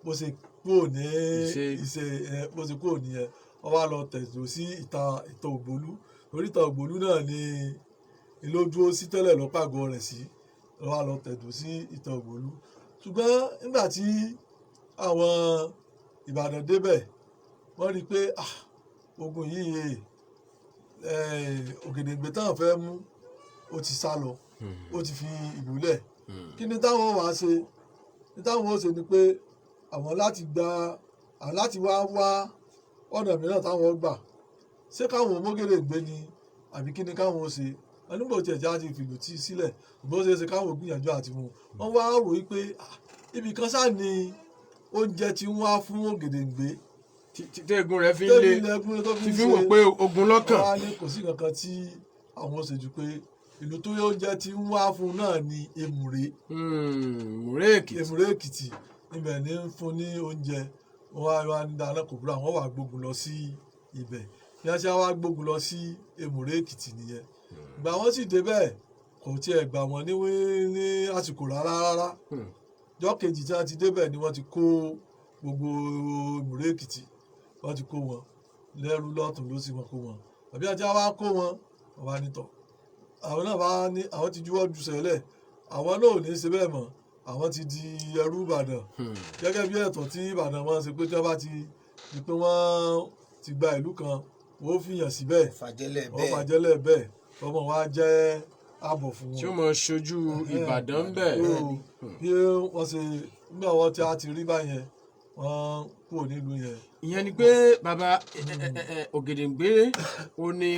Bó ṣe kúrò ní Ìṣe. Ìṣe ẹ, bó ṣe kúrò nìyẹn, wọ́n wá lọ tẹ̀dó sí ìta Ògbólú, torí ìta Ògbólú náà ni ló dúró sí tẹ́lẹ̀, lọ́pàgọ́ rẹ̀ sí. Wọ́n wá lọ tẹ̀dó sí ìta Ògbólú. Ṣùgbọ́n nígbà tí àwọn Ìbàdàn débẹ̀, wọ́n rí i pé ah, ogun yìí, Ògèdèngbé táwọn fẹ́ mú, ó ti sá lọ, ó ti fi ìlú lẹ̀. Kí ni táwọn wàá ṣe? Ní táwọn ó ṣe ni pé àwọn láti gba, àwọn láti wá wá ọ̀nà mìíràn táwọn gbà. Ṣé káwọn Mógèdèngbé ni, àbí kí ni káwọn ó ṣe? Wọn nígbà tí ẹ̀já ti fìlù tí sílẹ̀, bó ṣe é ṣe káwọn gbìyànjú àti mú wọn. Wá rò wípé ah, ibì kan sáà ni oúnjẹ ti ń wá fún Ògèdèngbé Tẹ́gùn rẹ̀ fi ń tẹ́bí le ilẹ̀kùn tó fi tí ń fi ń wò ṣe. pé ogun lọ́kàn. Wọ́n á ní kò sí kankan tí àwọn ṣe ju pé ìlú tó yẹ oúnjẹ tí ń wá fún náà ni Èmùrè. Ìmúrè Èkìtì. Èmùrè Èkìtì, ibẹ̀ ní ń fún ní oúnjẹ. Wọ́n wá ní dáná, kò búra, wọ́n wà gbógun lọ sí ibẹ̀. Bí wọ́n ṣe wá gbógun lọ sí Èmùrè Èkìtì nìyẹn. Ìgbà wọ́n sì débẹ̀, kò tiẹ̀ gbà wọ́n ní àsìkò rárá rárá. Jọ́ kejì tí wọ́n ti débẹ̀ ni wọ́n ti kó gbogbo Èmùrè Èkìtì, wọ́n ti kó wọn lẹ́rú lọ́tùn lósì, wọ́n kó wọn. Àbí àti àwa kó wọn, wọ́n bá nítọ̀, àwọn náà bá ní àwọn ti juwọ́ ju sẹ́lẹ̀, àwọn náà ò ní ṣe bẹ́ẹ̀ mọ́, àwọn ti di ẹrú Ìbàdàn, gẹ́gẹ́ bí ẹ̀tọ́ tí Ìbàdàn wọn ṣe pé tí wọ́n bá ti di pé wọ́n ti gba ìlú kan, wọ́n ó fìyàn síbẹ̀, Fàjẹ́lẹ̀ wọ́n bẹ́ẹ̀. fàjẹ́lẹ̀ bẹ́ẹ̀, ọmọ wa jẹ́ ààbọ̀ fún Tí ó wọn. mọ ṣojú Ìbàdàn bẹ́ẹ̀. So, bí wọ́n ṣe nígbà wọ́n ti á ti rí báyẹn, wọ́n kúrò nílùú yẹn. Ìyẹn ni pé bàbá Ògèdèngbé ó ní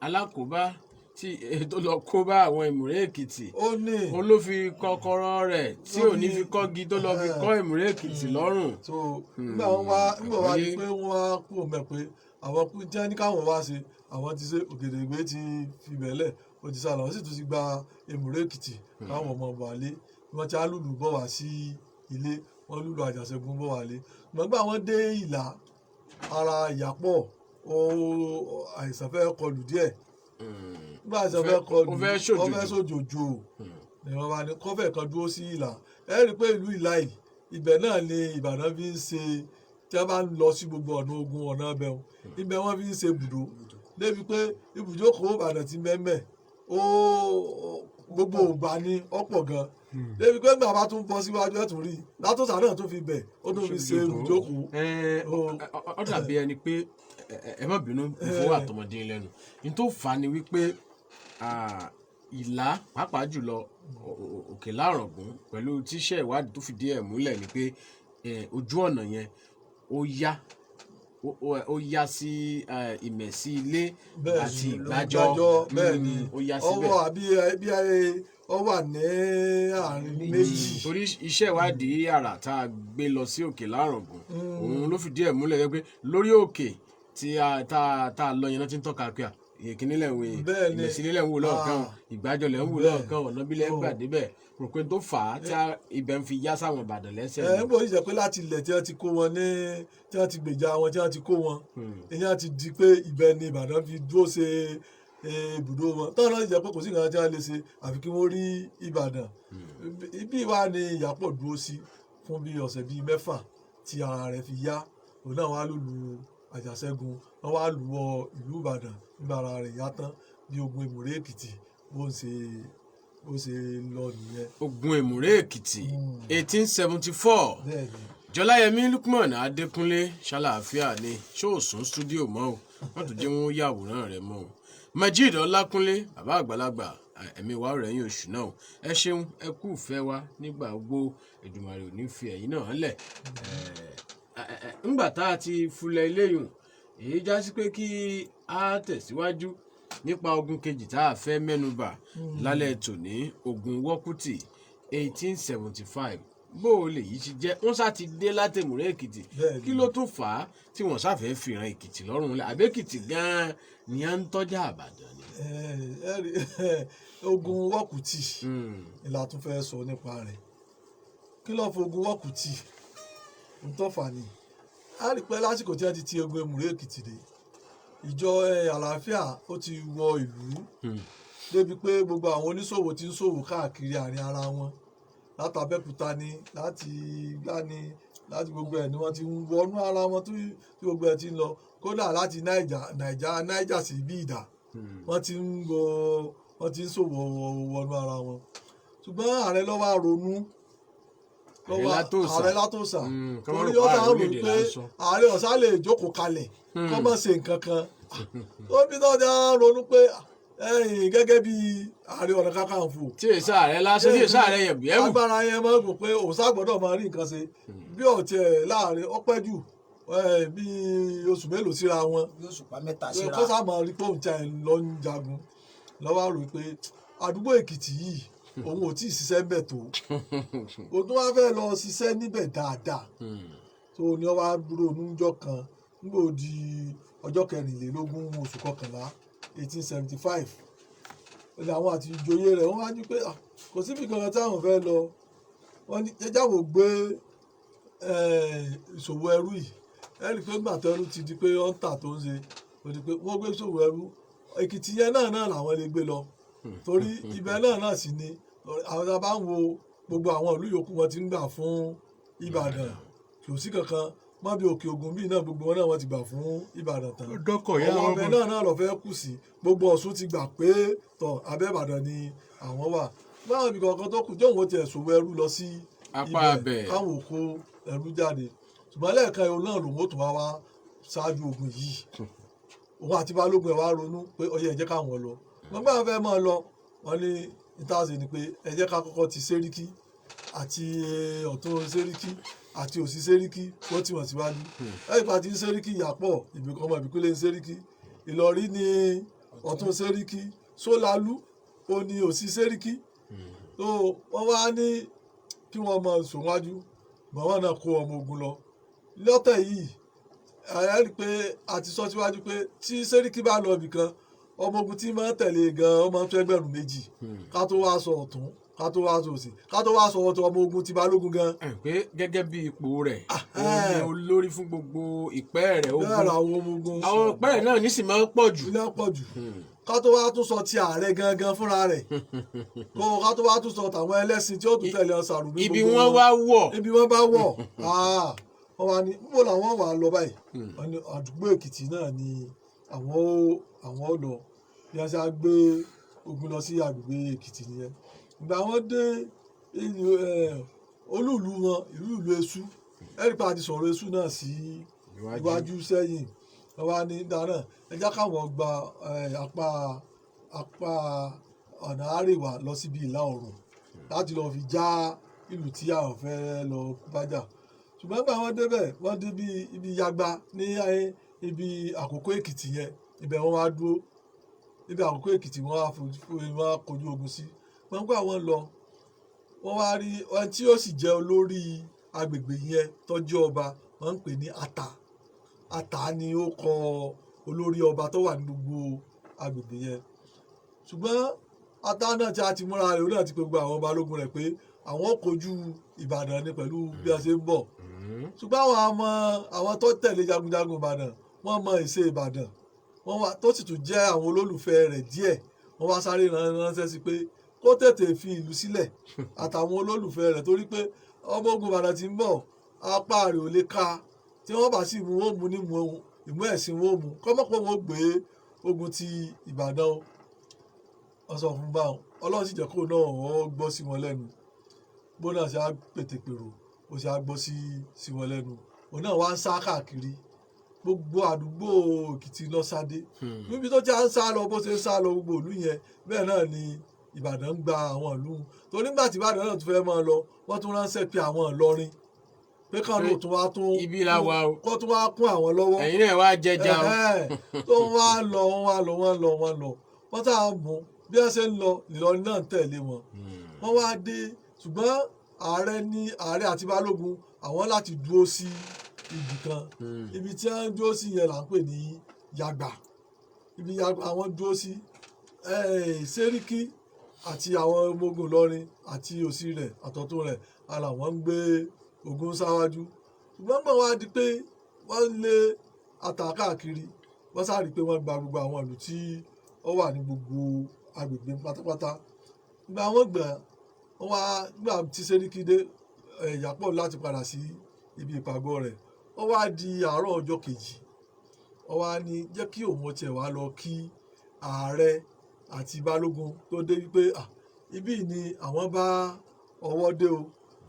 alákòóbá tí tó lọ kó bá àwọn Ìmùrè Èkìtì. Ó ní Òun ló fi kọ́kọ́rọ́ rẹ̀ tí ò ní fi kọ́gi tó lọ fi kọ́ Ìmùrè Èkìtì lọ́rùn. So nígbà wọn wá, nígbà wá di Àgbọ́yé. pé wọ́n wá kúrò mẹ́ pé àwọn kú jẹ́ ní káwọn wá ṣe, àwọn ti ṣe, Ògèdèngbé ti fi bẹ̀lẹ̀, ó ti sálọ, wọ́n sì tún ti gba Èmùrè Èkìtì káwọn ọmọ wálé. Wọ́n ti á lùlù bọ̀ wá sí ilé, wọ́n lùlù Àjàṣẹ́gun bọ̀ wálé. Ṣùgbọ́n wọ́n dé Ìlá, ara Ìyàpọ̀ ó àìsàn fẹ́ kọlù díẹ̀. Nígbà àìsàn fẹ́ kọlù, Ó fẹ́ ó ṣòjòjò. fẹ́ ṣòjòjò ni wọ́n bá ní kọ́fẹ̀ kan dúró sí Ìlà. Ẹ rí i pé ìlú Ìlà yìí, ibẹ̀ náà ni Ìbàdàn fi ń ṣe tí wọ́n bá ń lọ sí gbogbo ọ̀nà ogun ọ̀nà ọbẹ̀ wọn, ibẹ̀ wọ́n fi ń ṣe ibùdó, débi pé ibùjókòó Ìbàdàn ti mẹ́mẹ́ ó gbogbo ògbà ni ọ̀pọ̀ gan, débi pé gbàgbà tún bọ́ síwájú ẹ̀ tún rí i látòsà náà tún fi bẹ̀, ó tún fi ṣe ibùjókòó. Ó dàbí ẹni pé ẹ má bínú, ìfowó àtọmọdé lẹ́nu ní tó fà á ni wípé Ìlá, pàápàá jùlọ Òkè Lárọ̀gùn, pẹ̀lú tíṣẹ́ ìwádìí tó fìdí ẹ̀ múlẹ̀ ni pé ojú ọ̀nà yẹn ó yá, ó yá sí Ìmẹ̀sí Ilé àti Ìgbàjọ. Bẹ́ẹ̀ ni. Ó yá síbẹ̀. Ọwọ́ àbí bí ọ wà ní àárín méjì. Torí iṣẹ́ ìwádìí àrà tá a gbé lọ sí Òkè Lárọ̀gùn, òun ló fìdí ẹ̀ múlẹ̀ pé lórí òkè tí a tá a tá a lọ yẹn náà ti ń tọ́ka pé à ìkíní lẹ̀ ń wò, Bẹ́ẹ̀ ni. Ìmẹ̀sí lẹ̀ ń wò lọ́ọ̀kan, Ìgbàjọ lẹ̀ ń wò lọ́ọ̀kan, ọ̀nà bí lẹ̀ ń gbà débẹ̀, rò pé tó fà á tí ibẹ̀ ń fi yá sáwọn Ìbàdàn lẹ́sẹ̀ Ẹ ni. ń bọ̀ yìí jẹ́ pé láti ilẹ̀ tí wọ́n ti kó wọn ní, tí wọ́n ti gbèjà wọn, tí wọ́n ti kó wọn, ìyẹn ti di pé ibẹ̀ ni Ìbàdàn fi dúró ṣe ibùdó wọn, táwọn náà sì jẹ́ pé kò sí nǹkan tí wọ́n lè ṣe àfi kí wọ́n rí Ìbàdàn. Ibi wa ni Ìyàpọ̀ dúró sí fún bí ọ̀sẹ̀ bíi 6 tí ara rẹ̀ fi yá. Òun náà wá lùlù Àjàṣẹ́gun, wọ́n wá lù wọ ìlú Ìbàdàn nígbà ara rẹ̀ yá tán. Bí ogun Èmùrè Èkìtì bó ṣe lọ nìyẹn. Ogun Èmùrè Èkìtì, 1874. Bẹ́ẹ̀ ni. Jọláyẹmí Lukman Adékúnlé, ṣàlàáfíà ni? Ṣóòsùn stúdíò mọ́ o, wọ́n tún jẹ́ wọn yàwòrán rẹ̀ mọ́ o. Majid Ọlákúnlé, bàbá àgbàlagbà, ẹ̀mí wa rẹ̀ yín oṣù náà o. Ẹ ṣeun, ẹ kú ìfẹ́ wa nígbà gbogbo. Èdùmàrè ò ní fi ẹ̀yin náà lẹ̀. Ńgbà tá a ti fulẹ̀ eléyùn, èyí já sí pé kí a tẹ̀síwájú nípa ogun kejì tá a fẹ́ mẹ́nubà lálẹ́ tòní, ogun Wọ́kútì 1875. Bó o lè yìí ti jẹ́, wọ́n sá ti dé látẹ̀múrẹ́ Èkìtì. Kí ló tún fà á tí wọ́n sáfẹ́ fìràn Èkìtì lọ́rùn lẹ̀? Àbẹ́kìtì gan-an ni à ń tọ́jà Àbàdàn ni? Ẹ rí ogun Wọ́kùtì ni la tún fẹ́ sọ nípa rẹ̀. Kí ló fa ogun Wọ́kùtì? Ń tọ́fà ni a rí pé lásìkò tí wọ́n ti ti ogun Èmùrè Èkìtì dé, ìjọ àlàáfíà ó ti wọ ìlú débi pé gbogbo àwọn oníṣòwò ti ń ṣòwò káàkiri àárín ara wọn, láti Abẹ́òkúta ni, láti igbá ni, láti gbogbo ẹ̀ ni wọ́n ti ń wọnú ara wọn tí gbogbo ẹ̀ ti ń lọ. Kódà láti Niger sí bí ìdá, wọ́n ti ń wọ, wọ́n ti ń ṣòwò wọnú ara wọn. Ṣùgbọ́n ààrẹ ló wá ronú. Ààrẹ Látòsà. Ààrẹ Látòsà. Kí wọ́n Torí rò ó pé sá ààrẹ rò orílẹ̀-èdè pé là ń sọ. ààrẹ ọ̀sá lè jókòó kalẹ̀ kọ́ mọ̀ ṣe nǹkan kan. Ó bí tó dá ronú pé ẹ̀yìn gẹ́gẹ́ bí Ààrẹ Ọ̀nà Kakanfò, tí èsì ààrẹ lásán, tí èsì ààrẹ yẹ̀bùyẹ̀bù. Agbára yẹn máa ń gùn pé òun sá gbọ́dọ̀ máa rí nǹkan ṣe bí ọ̀tí ẹ̀ láàrin ọpẹ́ jù bí oṣù mélòó síra wọn. Bí òṣùpá mẹ́ta síra. Kó sá máa rí pé òun ti ẹ̀ lọ ń jagun lọ́wọ́, rò pé àdúgbò Èkìtì yìí, òun ò tí ì ṣiṣẹ́ ńbẹ̀ tó, òun tún wá fẹ́ lọ ṣiṣẹ́ níbẹ̀ dáadáa. Tó ní ọ wá dúró níjọ́ kan, nígbà ó di ọjọ́ 24 oṣù kọkànlá 1875, ní àwọn àti ìjòyè rẹ̀ wọ́n wá ní pé, "Ah, kò síbi kankan táwọn fẹ́ lọ." Wọ́n ní jẹ́jà wò gbé ìṣòwò ẹrú yìí. Ẹ rí i pé ńgbà tó ẹrú ti di pé ó ń tà tó ń ṣe, ó di pé wọ́n gbé ìṣòwò ẹrú Èkìtì yẹn náà làwọn lè gbé lọ, torí ibẹ̀ náà sì ni àwọn tá a bá ń wo gbogbo àwọn ìlú yòókù, wọn ti ń gbà fún Ìbàdàn. Kò sí kankan mọ́ bí Òkè Ògùn bíi náà, gbogbo wọn náà wọ́n ti gbà fún Ìbàdàn tán. Dọ́kọ̀ yá Ọwọ́ wọn ọbẹ̀ bọ̀. náà lọ fẹ́ kù sí. Gbogbo Ọ̀ṣun ti gbà pé tọ̀ abẹ́ Ìbàdàn ni àwọn wà. Báwọn ibì kọ̀ọ̀kan tó kù jóun ó tiẹ̀ ṣòwò ẹrú lọ sí Apá abẹ. Káwọn ò kó ẹrú jáde, ṣùgbọ́n lẹ́ẹ̀kan ìhun náà lòun ó tún wá wá ṣáájú ogun yìí. Òun àti balógun ẹ̀ wá ronú pé ọyẹ, ẹ jẹ́ káwọn lọ. Wọ́n gbà fẹ́ máa lọ, wọ́n ní ìtaṣe ni pé ẹ jẹ́ ká kọ́kọ́ ti Sẹ́ríkì àti ọ̀tún Sẹ́ríkì àti òsì Sẹ́ríkì, wọ́n ti wọ̀n síwájú. Lẹ́yìn ìgbà tí Sẹ́ríkì yàpọ̀ ìbìkan, ọmọ ìbíkúlé ń Sẹ́ríkì Ìlọrí ní ọ̀tún Sẹ́ríkì, Sólálú ó ní òsì Sẹ́ríkì. Tó wọ́n wá ní kí wọ́n máa sùn wájú, bàbá náà kó ọmọ ogun lọ lọ́tẹ̀ yìí. Ẹ rí i pé a ti sọ síwájú pé tí Sẹ́ríkì bá lọ ibìkan, ọmọ ogun tí máa ń tẹ̀lé gan-an, ó máa ń tó 2,000, ká tó wá sọ ọ̀tún, ká tó wá sọ òsì, ká tó wá sọ ọ̀tún ọmọ ogun tí balógun gan. Ẹ pé gẹ́gẹ́ bí ipò rẹ̀, òun ni olórí fún gbogbo ìpẹ́ rẹ̀ ogun. Bẹ́ẹ̀ làwọn ọmọ ogun. Àwọn ìpẹ́ rẹ̀ náà nísì máa ń pọ̀ jù. Ilé pọ̀ jù, ká tó wá tún sọ ti ààrẹ gangan fúnra rẹ̀, kó ká tó wá tún sọ tàwọn ẹlẹ́sìn tí ó tún tẹ̀lé ọ̀sàrùmí. Ibi wọ́n wá wọ̀. Ibi wọ́n bá wọ̀. Ah, wọ́n wá ní níbo làwọn wà lọ báyìí? Wọ́n ní àdúgbò Èkìtì náà ni àwọn ó lọ. Bí wọ́n ṣe á gbé ogun lọ sí àgbègbè Èkìtì nìyẹn. Ìgbà wọ́n dé ìlú olúùlú wọn, ìlú Èṣù, ẹ̀rí pa àti sọ̀rọ̀ Èṣù náà sí iwájú sẹ́yìn. Wọ́n wá ní dáná, ẹ jẹ́ káwọn gba apá ọ̀nà àríwá lọ síbi ìlà oòrùn láti lọ fi já ìlú tí àwọn fẹ́ lọ bájà. Ṣùgbọ́n nígbà wọ́n débẹ̀, wọ́n dé bí ibi Yagba ní ibi Àkókò Èkìtì yẹn, ibẹ̀ wọ́n wá dúró. Ibi Àkókò Èkìtì wọ́n wá fojú wọ́n wá kojú ogun sí. Wọ́n gbà wọ́n lọ, wọ́n wá rí ẹni tí ó sì jẹ́ olórí agbègbè yẹn tọ́jú ọba, wọ́n ń pè ní Ata. Ata ni ó kọ olórí ọba tó wà ní gbogbo agbègbè yẹn. Ṣùgbọ́n Ata náà tí a ti múra rẹ̀, òun náà ti pe gbogbo àwọn balógun rẹ̀ pé àwọn ó kojú Ìbàdàn ni pẹ̀lú bí a ṣe ń bọ̀. Ṣùgbọ́n àwọn ọmọ àwọn tó tẹ̀lé jagunjagun Ìbàdàn, wọ́n mọ ìṣe Ìbàdàn, wọ́n wá tó sì tún jẹ́ àwọn olólùfẹ́ rẹ̀ díẹ̀, wọ́n wá sáré ránṣẹ́ sí pé kó tètè fi ìlú sílẹ̀ àtàwọn olólùfẹ́ rẹ̀, torí pé ọmọ ogun Ìbàdàn ti ń bọ̀, apá rẹ̀ ò lè ka. Tí wọ́n bá sì mú, wọ́n mú ní mú ìmú ẹ̀sìn, wọ́n mú kọ́mọ́pọ̀, wọ́n gbé ogun ti Ìbàdàn o. Wọ́n sọ fún báwọn, Ọlọ́run sì jẹ́ kó náà wọ́n gbọ́ sí wọn lẹ́nu. Bó náà ṣe á pètèpèrò Ó ṣe á gbọ́ sí wọn lẹ́nu. Òun náà wá ń sá káàkiri gbogbo àdúgbò Èkìtì lọ́sàdé níbi tó ti à ń sá lọ. Bó ṣe ń sá lọ gbogbo ìlú yẹn, bẹ́ẹ̀ náà ni Ìbàdàn ń gba àwọn ìlú, torí nígbà tí Ìbàdàn náà tún fẹ́ máa lọ, wọ́n tún ránṣẹ́ pé àwọn Ìlọrin pé káwọn náà tún wá tún Ibi la wà o. kó tún wá kún àwọn lọ́wọ́. Ẹ̀yin náà wá jẹja o. Ẹ̀hẹ́n. Tó wá lọ, wọ́n wá lọ, wọ́n lọ, wọ́n lọ, wọ́n tá a mú. Bí wọ́n ṣe ń lọ, Ìlọrin náà ń tẹ̀lé wọn. Wọ́n wá dé, ṣùgbọ́n ààrẹ ní ààrẹ àti balógun àwọn láti dúró sí ibì kan. Ibi tí wọ́n dúró sí yẹn là ń pè ní Yàgbà. Ibi Yàgbà àwọn dúró sí. Sẹ́ríkì àti àwọn ọmọ ogun Ìlọrin àti òsì rẹ̀ àtọ̀tún rẹ̀ ara wọn ń gbé ogun sáwájú, ṣùgbọ́n gbọ́n wá di pé wọ́n lé ata káàkiri, wọ́n sáré pé wọ́n gba gbogbo àwọn ìlú tí ó wà ní gbogbo agbègbè pátápátá. Gba wọ́n gbà, wọ́n wá gbà tí Sẹ́ríkì dé, Ìyápọ̀ láti padà sí ibi ìpàgọ́ rẹ̀. Ó wá di àárọ̀ ọjọ́ kejì, ó wá ní jẹ́ kí òun tiẹ̀ wá lọ kí ààrẹ àti balógun tó dé, wípé "Ah, ibí ni àwọn bá ọwọ́ dé o."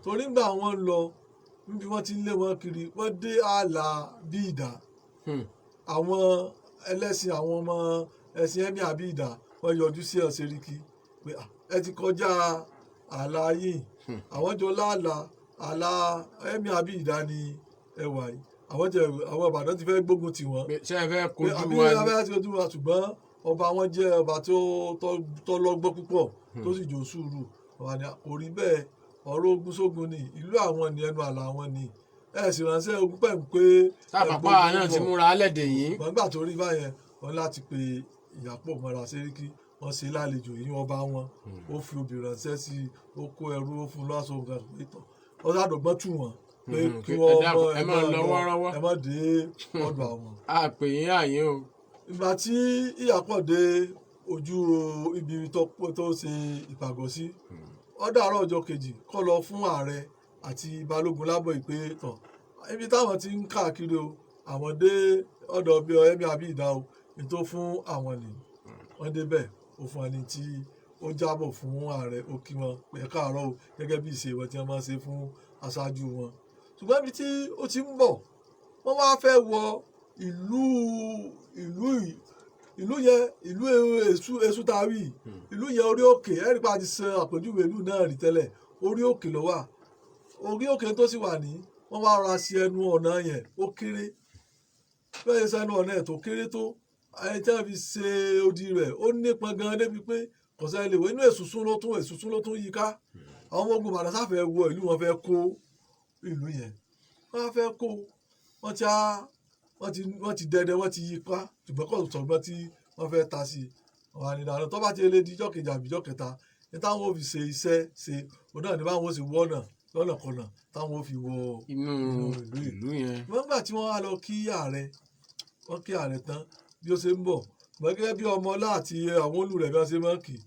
Torí ńgbà wọ́n ń lọ níbi wọ́n ti ń lé wọn kiri, wọ́n dé ààlà bí ìdá àwọn ẹlẹ́sìn, àwọn ọmọ ẹ̀sìn ẹ̀mí àbí ìdá, wọ́n yọjú sí ọ̀ Sẹ́ríkì pé "Ah, ẹ ti kọjá ààlà yìí." Àwọn jọ láàlà ààlà ẹ̀mí àbí ìdá ni ẹwà yìí. Àwọn jẹ àwọn Ìbàdàn ti fẹ́ gbógun tì wọ́n Pé ṣé ẹ fẹ́ pé kojú àbí wa ni? Abẹ́rẹ́ ti kojú wa, ṣùgbọ́n ọba wọn jẹ́ ọba tó lọ́gbọ́n púpọ̀, tó sì jò sùúrù. Wà ní kò rí bẹ́ẹ̀, ọ̀rọ̀ ogun sógun ni, ìlú àwọn ni, ẹnu àlà àwọn ni, ẹ sì ránṣẹ́ ogun pẹ̀lú pé Tábàpá náà ti múra alẹ́dẹ̀ yìí. Ṣùgbọ́n nígbà tó rí báyẹn, wọn láti pe Ìyápọ̀ mọ́ra Sẹ́ríkì, wọ́n ṣe lálejò yìí. Ọba wọn ó fi obì ránṣẹ́ sí i, ó kó ẹrú, ó fún lọ́sọ̀ nǹkan ìtàn, ó sàdọ̀gbọ́n tù wọ́n pé kí Ẹ wọ́n dákun, mọ ẹ máa lọ wọ́ọ́rọ́wọ́. Ẹ má dé ọ̀dọ̀ àwọn. A pè yín àyín o. Ìgbà tí Ìyápọ̀ dé ojú ibi tó ṣe ìpàgọ́ sí, ó dàárọ̀ ọjọ́ kejì kó lọ fún ààrẹ àti balógun lábọ̀ ìpè tán ibi táwọn ti ń káàkiri o, àwọn dé ọ̀dọ̀ bí ẹ̀mí àbí ìdá o, ní tó fún àwọn ni wọ́n débẹ̀. Ó fún ẹni tí ó jábọ̀ fún ààrẹ, ó kí wọn pé káàárọ̀ o, gẹ́gẹ́ bí ìṣe wọn tí wọ́n máa ń ṣe fún aṣáájú wọn. Ṣùgbọ́n ibi tí ó ti ń bọ̀, wọ́n wá fẹ́ wọ ìlú yẹn, ìlú Èṣù tá a wí, ìlú yẹn orí òkè. Ẹ̀rí pa ti san àpèjúwe ìlú náà rí tẹ́lẹ̀. Orí òkè ló wà. Orí òkè tó sì wà ní, wọ́n wá ra sí ẹnu ọ̀nà yẹn, ó kéré bẹ́ẹ̀. Sẹ́nu ọ̀nà ẹ̀ tó kéré tó, ẹni tí wọ́n fi ṣe odi rẹ̀, ó nípọn gan débi pé kò sẹ́ni lè wọ inú. Èsùsún ló tún yí ká. Àwọn ọmọ ogun Ìbàdàn sáfẹ́ wọ ìlú, wọn fẹ́ kó ìlú yẹn, wọ́n fẹ́ kó. Wọ́n ti á wọ́n ti wọ́n ti dẹdẹ, wọ́n ti yí ká, ṣùgbọ́n kò sọ̀gbọ́n tí wọ́n fẹ́ ta sí i. Àwọn ànídàánù tó bá ti lé di ijọ́ kejì àbí ijọ́ kẹta ní táwọn ò fi ṣe iṣẹ́ ṣe, òun náà ní báwọn ó sì wọ́nà lọ́nà kọ̀nà táwọn ò fi wọ inú ìlú yìí. Ìlú yẹn. Wọ́n gbà tí wọ́n wá lọ kí ààrẹ, wọ́n kí ààrẹ tán, bí ó ṣe ń bọ̀, ṣùgbọ́n gẹ́gẹ́ bí ọmọ ọlá àti àwọn olù rẹ̀ bí wọ́n ṣe máa ń kì í,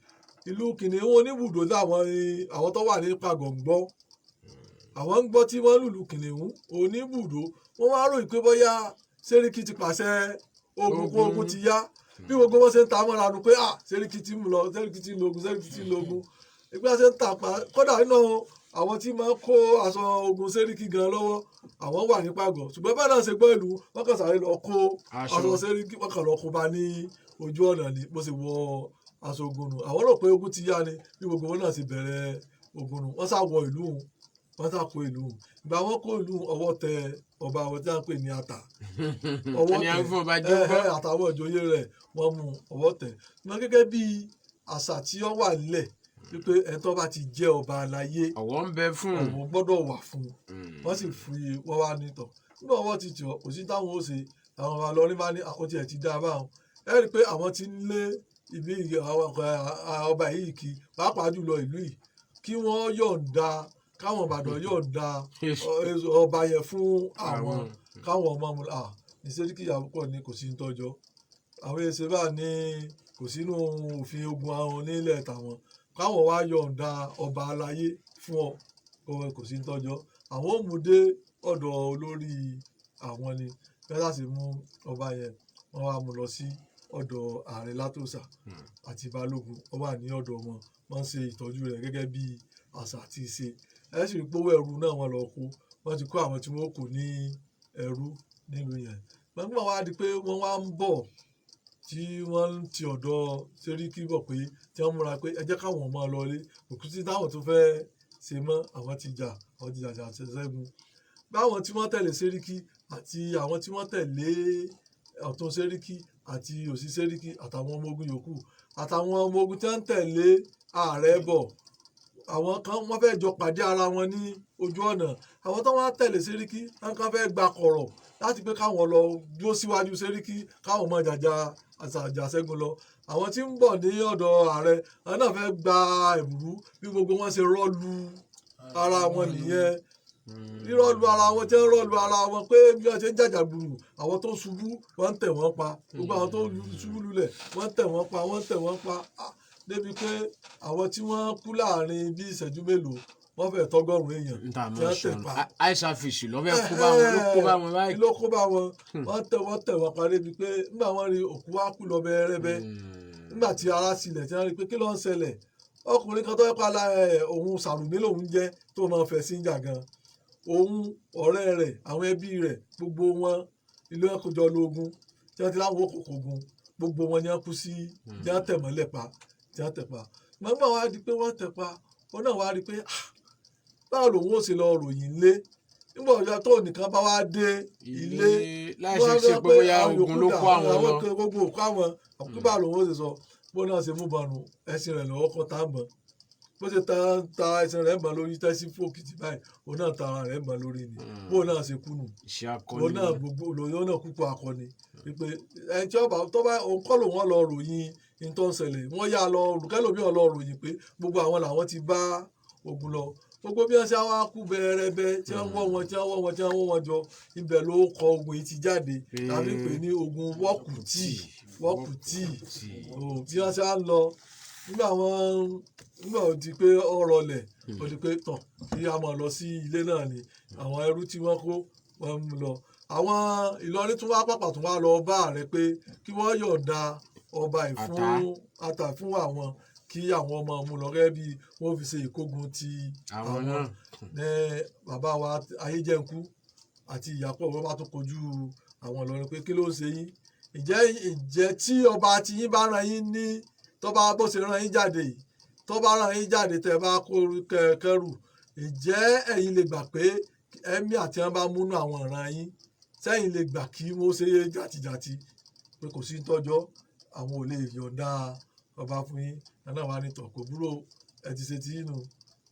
ìlú kìnìún oníbùdó láwọn àwọn tó wà ní pàgọ́ ń gbọ́, àwọn ń gbọ́ tí wọ́n lùlù kìnìún oníbùdó. Wọ́n wá ròyìn pé bóyá Sẹ́ríkì ti pàṣẹ ogun kó ogun ti yá. Bí gbogbo wọn ṣe ń ta mọ́ra nu pé ah, Sẹ́ríkì ti ń lọ, Sẹ́ríkì ti ń lo ogun, Sẹ́ríkì ti ń lo ogun. Ìgbà ṣe ń ta pa, kódà nínú àwọn tí máa ń kó aṣọ ogun Sẹ́ríkì gan lọ́wọ́, àwọn wà ní pàgọ́, ṣùgbọ́n bá náà ṣe gbọ́ ìlú, wọ́n kàn sáré lọ kó Aṣọ. aṣọ Sẹ́ríkì, wọ́n kàn lọ kó bá ní ojú ọ̀nà ni. Bó ṣe wọ aṣọ ogun nù, àwọn rò pé ogun ti yá ni. Bí gbogbo wọn náà ṣe bẹ̀rẹ̀ ogun nù, wọ́n sá wọ ìlú òun, wọ́n sá kó ìlú òun. Ìgbà wọn kó ìlú òun, ọwọ́ tẹ ọba àwọn tí wọ́n ń pè ní Ata. Ọwọ́ Ẹni à ń tẹ fún ọba jẹ́ gbọ́. Àtàwọn ìjòyè rẹ̀, wọ́n mú, ọwọ́ tẹ̀ wọn. Gẹ́gẹ́ bí àṣà tí ó wà nílẹ̀ wípé ẹni tó bá ti jẹ́ ọba aláyé, Ọ̀wọ́ ń bẹ fún un. ọ̀wọ̀ gbọ́dọ̀ wà fún un. Wọ́n sì fi wọ́n wá nítọ̀ nígbà wọ́n ti tì ọ́, kò sí táwọn ó ṣe. Àwọn ọba lọrin bá ní àkótí ẹ̀ ti dá a báwọn. Ẹ rí i pé àwọn ti ń lé ibi àwọn ọba yìí kí, pàápàá jùlọ ìlú yìí, kí wọ́n yọ̀ǹda, káwọn Ìbàdàn yọ̀ǹda ọba yẹn fún àwọn, káwọn ọmọ mu ní Sẹ́ríkì Ìyápọ̀ ní kò sí ń tọ́jọ́ àwọn èsè bá ní kò sínú òfin ogun àwọn onílẹ̀ tàwọn, káwọn wá yọ̀ǹda ọba aláyé fún ọ, kò sí ń tọ́jọ́. Àwọn ò mú dé ọ̀dọ̀ olórí àwọn ni bẹ́ẹ̀ láti mú ọba yẹn. Wọ́n wá mú lọ sí ọ̀dọ̀ ààrẹ Látòsà àti balógun. Wọ́n wà ní ọ̀dọ̀ wọn, wọ́n ń ṣe ìtọ́jú rẹ̀ gẹ́gẹ́ bí àṣà àti ìṣe. Ẹ sì rí pé owó ẹrú náà wọ́n lọ kó, wọ́n ti kó àwọn tí wọ́n kó ní ẹrú nílùú yẹn. Gbọ́ngbọ́n wá di pé wọ́n wá ń bọ̀ tí wọ́n ń ti ọ̀dọ̀ Sẹ́ríkì bọ̀ pé tí wọ́n múra pé ẹ jẹ́ káwọn máa lọlé, òkú tí táwọn tó fẹ́ ṣe mọ́, àwọn ti jà, àwọn ti jàjà ṣẹ́gun. Báwọn tí wọ́n tẹ̀lé Sẹ́ríkì àti àwọn tí wọ́n tẹ̀lé ọ̀tún Sẹ́ríkì àti òsì Sẹ́ríkì àtàwọn ọmọ ogun yòókù àtàwọn ọmọ ogun tí wọ́n ń tẹ̀lé ààrẹ bọ̀, àwọn kan wọ́n fẹ́ jọ pàdé ara wọn ní ojú ọ̀nà. Àwọn tó wọ́n tẹ̀lé Sẹ́ríkì, wọn kan fẹ́ gba kọ̀rọ̀ láti pé káwọn lọ dúró síwájú Sẹ́ríkì, káwọn mọ jàjà àjàṣẹ́gun lọ. Àwọn tí ń bọ̀ ní ọ̀dọ̀ ààrẹ, àwọn náà fẹ́ gba ẹ̀bùrú. Bí gbogbo wọn ṣe rọ́ọ̀lù ara wọn nìyẹn, rírọ́ọ̀lù ara wọn tí ń rọ́ọ̀lù ara wọn pé bí wọ́n ṣe ń jàjà gbùrù, àwọn tó ṣubú wọ́n ń tẹ̀ wọ́n pa, gbogbo àwọn tó ṣubú lulẹ̀ wọ́n ń tẹ̀ wọ́n pa, wọ́n ń tẹ̀ wọ́n pa. Débi pé àwọn tí wọ́n kú láàrin bí ìṣẹ́jú mélòó, wọ́n fẹ́ tọ́gọ́rùn-ún èèyàn tí wọ́n tẹ̀ pa. Àìsàfìsì ló fẹ́ kó bá wọn, ló kó bá wọn báyìí. Ló kó bá wọn, wọ́n tẹ̀ wọ́n pa débi pé nígbà wọ́n rí òkú wá kú lọ bẹ́ẹ̀rẹ́bẹ́. Nígbà tí ara sílẹ̀ tí wọ́n rí pé kí ló ń ṣẹlẹ̀, ọkùnrin kan tó yẹ pa òun Sàrùmí lòun jẹ́ tó máa fẹ́ sí ìjà gan, òun ọ̀rẹ́ rẹ̀ àwọn ẹbí rẹ̀ gbogbo wọn ilé ẹ̀kọ́jọ́ lógún tí wọ́n ti láwọn òkòkò ogun, gbogbo wọn ni wọ́n kú sí, tí wọ́n tẹ̀ mọ́lẹ̀ pa, tí wọ́n tẹ̀ pa. Gbọ́ngbọ́n wa di pé wọ́n tẹ̀ pa, òun náà wá rí pé báwo lòun ó ṣe lọ ròyìn lé nígbà ọjọ́ tó nìkan bá wá dé ilé láì ṣe ṣe pé bóyá ogun ló kó àwọn lọ, gbogbo òkú àwọn àkókò, báwo lòun ó ṣe sọ bó náà ṣe mú bọnu ẹṣin rẹ̀ lọ́wọ́ kọ́ tá a mọ̀ bó ṣe ta ta ẹṣin rẹ̀ mọ̀ lórí tẹ́sí fòkìtì báyìí, òun náà ta ara rẹ̀ mọ̀ lórí ni, bó náà ṣe kú nù, òun náà gbogbo òun náà kúkú akọni wípé ẹni tí ọba tó bá òun kọ́ lòun lọ ròyìn ní tó ń ṣẹlẹ̀, wọ́n yá lọ kẹ́lòmíì lọ ròyìn pé gbogbo àwọn làwọn ti bá ogun lọ, gbogbo bí wọ́n ṣe wá kú bẹ́ẹ̀rẹ́bẹ́ tí wọ́n wọ́ wọn tí wọ́n wọ́ wọn tí wọ́n wọ́ wọn jọ, ibẹ̀ ló kọ ogun yìí ti jáde tàbí pé ní ogun wọ́kùtì wọ́kùtì bí wọ́n ṣe á lọ. Nígbà wọn nígbà ó di pé ọ̀rọ̀ lẹ̀ ó di pé tàn kí a máa lọ sí ilé náà ni àwọn ẹrú tí wọ́n kó wọ́n mú lọ. Àwọn Ìlọrin tún wá pàpà tún wá lọ bá ààrẹ pé kí wọ́n yọ̀ǹda ọba yìí fún ata fún àwọn kí àwọn ọmọ mú lọ gẹ́gẹ́ bí wọ́n fi ṣe ìkógun ti àwọn ní bàbá wa Ayéjẹ̀ǹkú àti Ìyàpọ̀. Wọn bá tún kojú àwọn Ìlọrin pé kí ló ń ṣe yín, ìjẹ́ tí ọba ti yín bá rán yín ní tó bá bó ṣe rán yín jáde yìí, tó bá rán yín jáde tẹ́ bá kó kẹrù, ìjẹ́ ẹ̀yin lè gbà pé ẹ̀mí àti wọn bá múnú àwọn ìran yín sẹ́yìn lè gbà kí wọ́n ṣe jàtìjàtì pé kò sí tọ́jọ́ àwọn ò lè yọ̀ǹda ọba fún yín? Náà wà ní tọ̀ kò búrò, ẹ ti ṣe ti yín nù,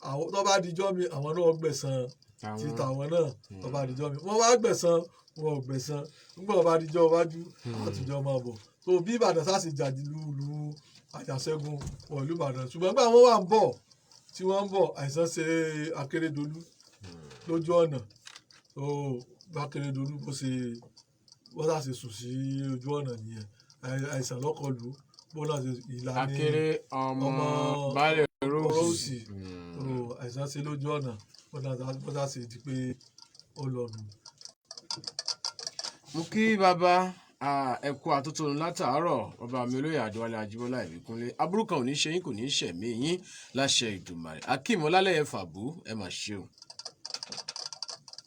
àwọn tó bá dijọ́ mi àwọn náà gbẹ̀san ti tàwọn náà, tó bá dijọ́ mi wọ́n wá gbẹ̀san, wọn ò gbẹ̀san nígbà wọn bá dijọ́ wájú àtijọ́ máa bọ̀. Tó bí Ìbàdàn sáà sì jàdí lúlu Àjàṣẹ́gun wọ̀lú Ìbàdàn, ṣùgbọ́n gbà wọ́n wà ń bọ̀ tí wọ́n ń bọ̀, àìsàn ṣe Akérédolú lójú ọ̀nà tó bá Akérédolú bó ṣe wọ́n sá ṣe sùn sí ojú ọ̀nà nìyẹn, àìsàn lọ́kọlù bó náà ṣe ìlànà Akéré ọmọ Baálẹ̀ Róòsì, àìsàn ṣe lójú ọ̀nà bó náà ṣe di pé ó lọ nù. Mo kí bàbá ẹ kú àtótónu látàárọ̀, bàbá mi olóyè Adéwálé Ajíbọ́lá Ìbíkúnlé, aburú kan ò ní ṣe yín, kò ní ṣẹ̀mí yín láṣẹ Ìdùmarè. Akeem Ọlálẹ́yẹ Fàbú, ẹ mà ṣeun.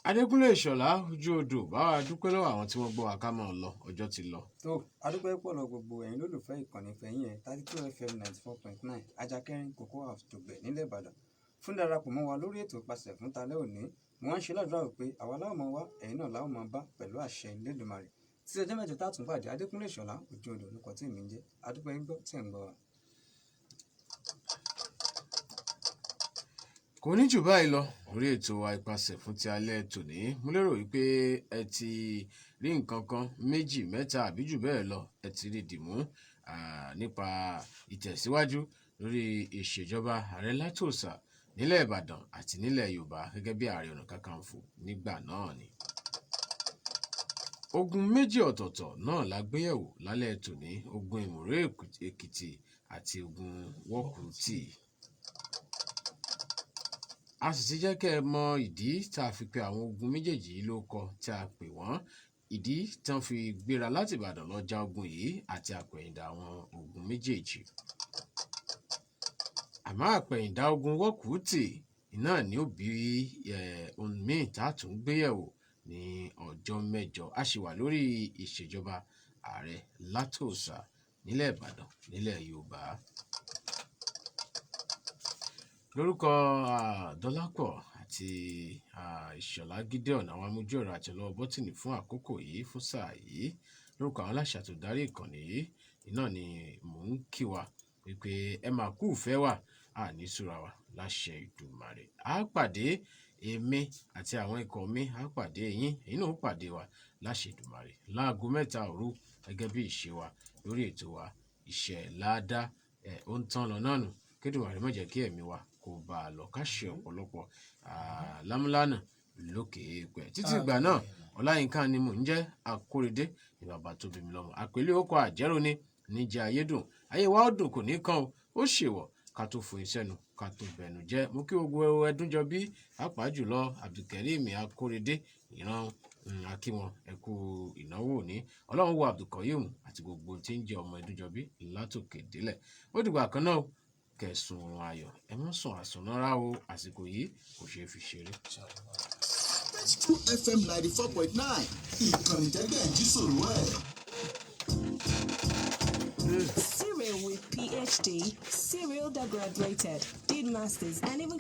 Adékúnlé Ìṣọ̀lá ojú odò, báwa dúpẹ́ lọ́wọ́ àwọn tí wọ́n gbọ́ wa ká máa lọ, ọjọ́ ti lọ. Tó adúpẹ́ pọ̀ lọ gbogbo ẹ̀yin lólùfẹ́ ìkànnì fẹ̀yìn ẹ̀ 32 FM 94.9 Ajakẹ́rin Cocoa House Dùgbẹ̀ nílẹ̀ Ìbàdàn fún darapọ̀ mọ́ wa lórí ètò ìpasẹ̀ fún talẹ́ òní. Mo wá ń ṣe ládùúrà pé àwa láwọn máa wá, ẹ̀yin náà láwọn máa bá pẹ̀lú àṣẹ Elédùmarè. Tí ọjọ́ mẹ́jọ tá a tún pàdé, Adékúnlé Ìṣọ̀lá ojú odò lórúkọ tí èmi ń jẹ́. Adúpẹ́ gbọ́ tí ẹ̀ ń gbọ́ wa. Kò ní jù báyìí lọ lórí ètò wa ìpasẹ̀ fún ti alẹ́ tòní. Mo lérò wípé ẹ ti rí nǹkan kan méjì mẹ́ta àbí jù bẹ́ẹ̀ lọ, ẹ ti rí dìmú nípa ìtẹ̀síwájú lórí ìṣèjọba ààrẹ Látòsà nílẹ̀ Ìbàdàn àti nílẹ̀ Yorùbá gẹ́gẹ́ bí Ààrẹ Ọ̀nà Kakanfò nígbà náà ni. Ogun méjì ọ̀tọ̀ọ̀tọ̀ náà la gbéyẹ̀wò lálẹ́ tòní, ogun Ìmùrè Èkìtì àti ogun Wọ́kùtì. A sì ti jẹ́ kẹ́ ẹ mọ ìdí tá a fi pe àwọn ogun méjèèjì yìí lórúkọ tí a pè wọ́n, ìdí tí wọ́n fi gbéra láti Ìbàdàn lọ ja ogun yìí àti àpẹ̀yìndà àwọn ogun méjèèjì. Àmọ́ àpẹ̀yìndà ogun Wọ́kùtì Iná ni ó bí ohun míì tá a tún gbéyẹ̀wò ní ọjọ́ mẹ́jọ. A sì wà lórí ìṣèjọba ààrẹ Látòósà nílẹ̀ Ìbàdàn, nílẹ̀ Yorùbá. Lórúkọ Dọ́lápọ̀ àti Ìṣọ̀lá Gideon, àwọn amójú ọ̀rọ̀ àti ọlọ́wọ́ bọ́tìnì fún àkókò yìí, fún sáà yìí, lórúkọ àwọn aláṣẹ àtòdarí ìkànnì yìí iná ni mò ń kí wa wípé ẹ máa kú ìfẹ́ wà àní súra wa láṣẹ Ìdùmarè. Á pàdé, èmi àti àwọn ikọ̀ mi á pàdé yín, èyí náà ó pàdé wa láṣẹ Ìdùmarè láago 3 òru gẹ́gẹ́ bí ìṣe wa lórí ètò wa Iṣẹ́ Láàdá. Ẹ̀ ó ń tán lọ náà nù. Kédùmarè má jẹ́ kí ẹ̀mí wa kó bá a lọ, ká ṣe ọ̀pọ̀lọpọ̀ lámúlánà lókè èèpẹ̀. Títí ìgbà náà, Ọláyínká ni mò ń jẹ́. Akóredé ni bàbá tó bí mi lọ́mọ. Àpèlé ó kọ àjẹrò ni níjẹ́ ayédùn. Ayé wa ó dùn, kò ní kàn ó, ó ṣèwọ̀ ká tó foyín sẹ́nu ká tó bẹnu jẹ́. Mo kí gbogbo ẹdúnjọ bí, pàápàá jùlọ Abdulkareem Akóredé ìran akíwọn, ẹ kú ìnáwó òní. Ọlọ́run wo Abdulkoyum àti gbogbo tí ń jẹ́ ọmọ ẹdúnjọbí látòkè délẹ̀. Ó dìgbà kan náà, kẹsùn oorun ayọ̀, ẹ má sùn àsùnnára o, àsìkò yìí kò ṣeé fi ṣeré. 2 FM 94.9, ìkànnì tẹ́gbẹ́ ń jí sòrò ẹ̀. Cyril with PhD, Cyril that graduated, did masters, and even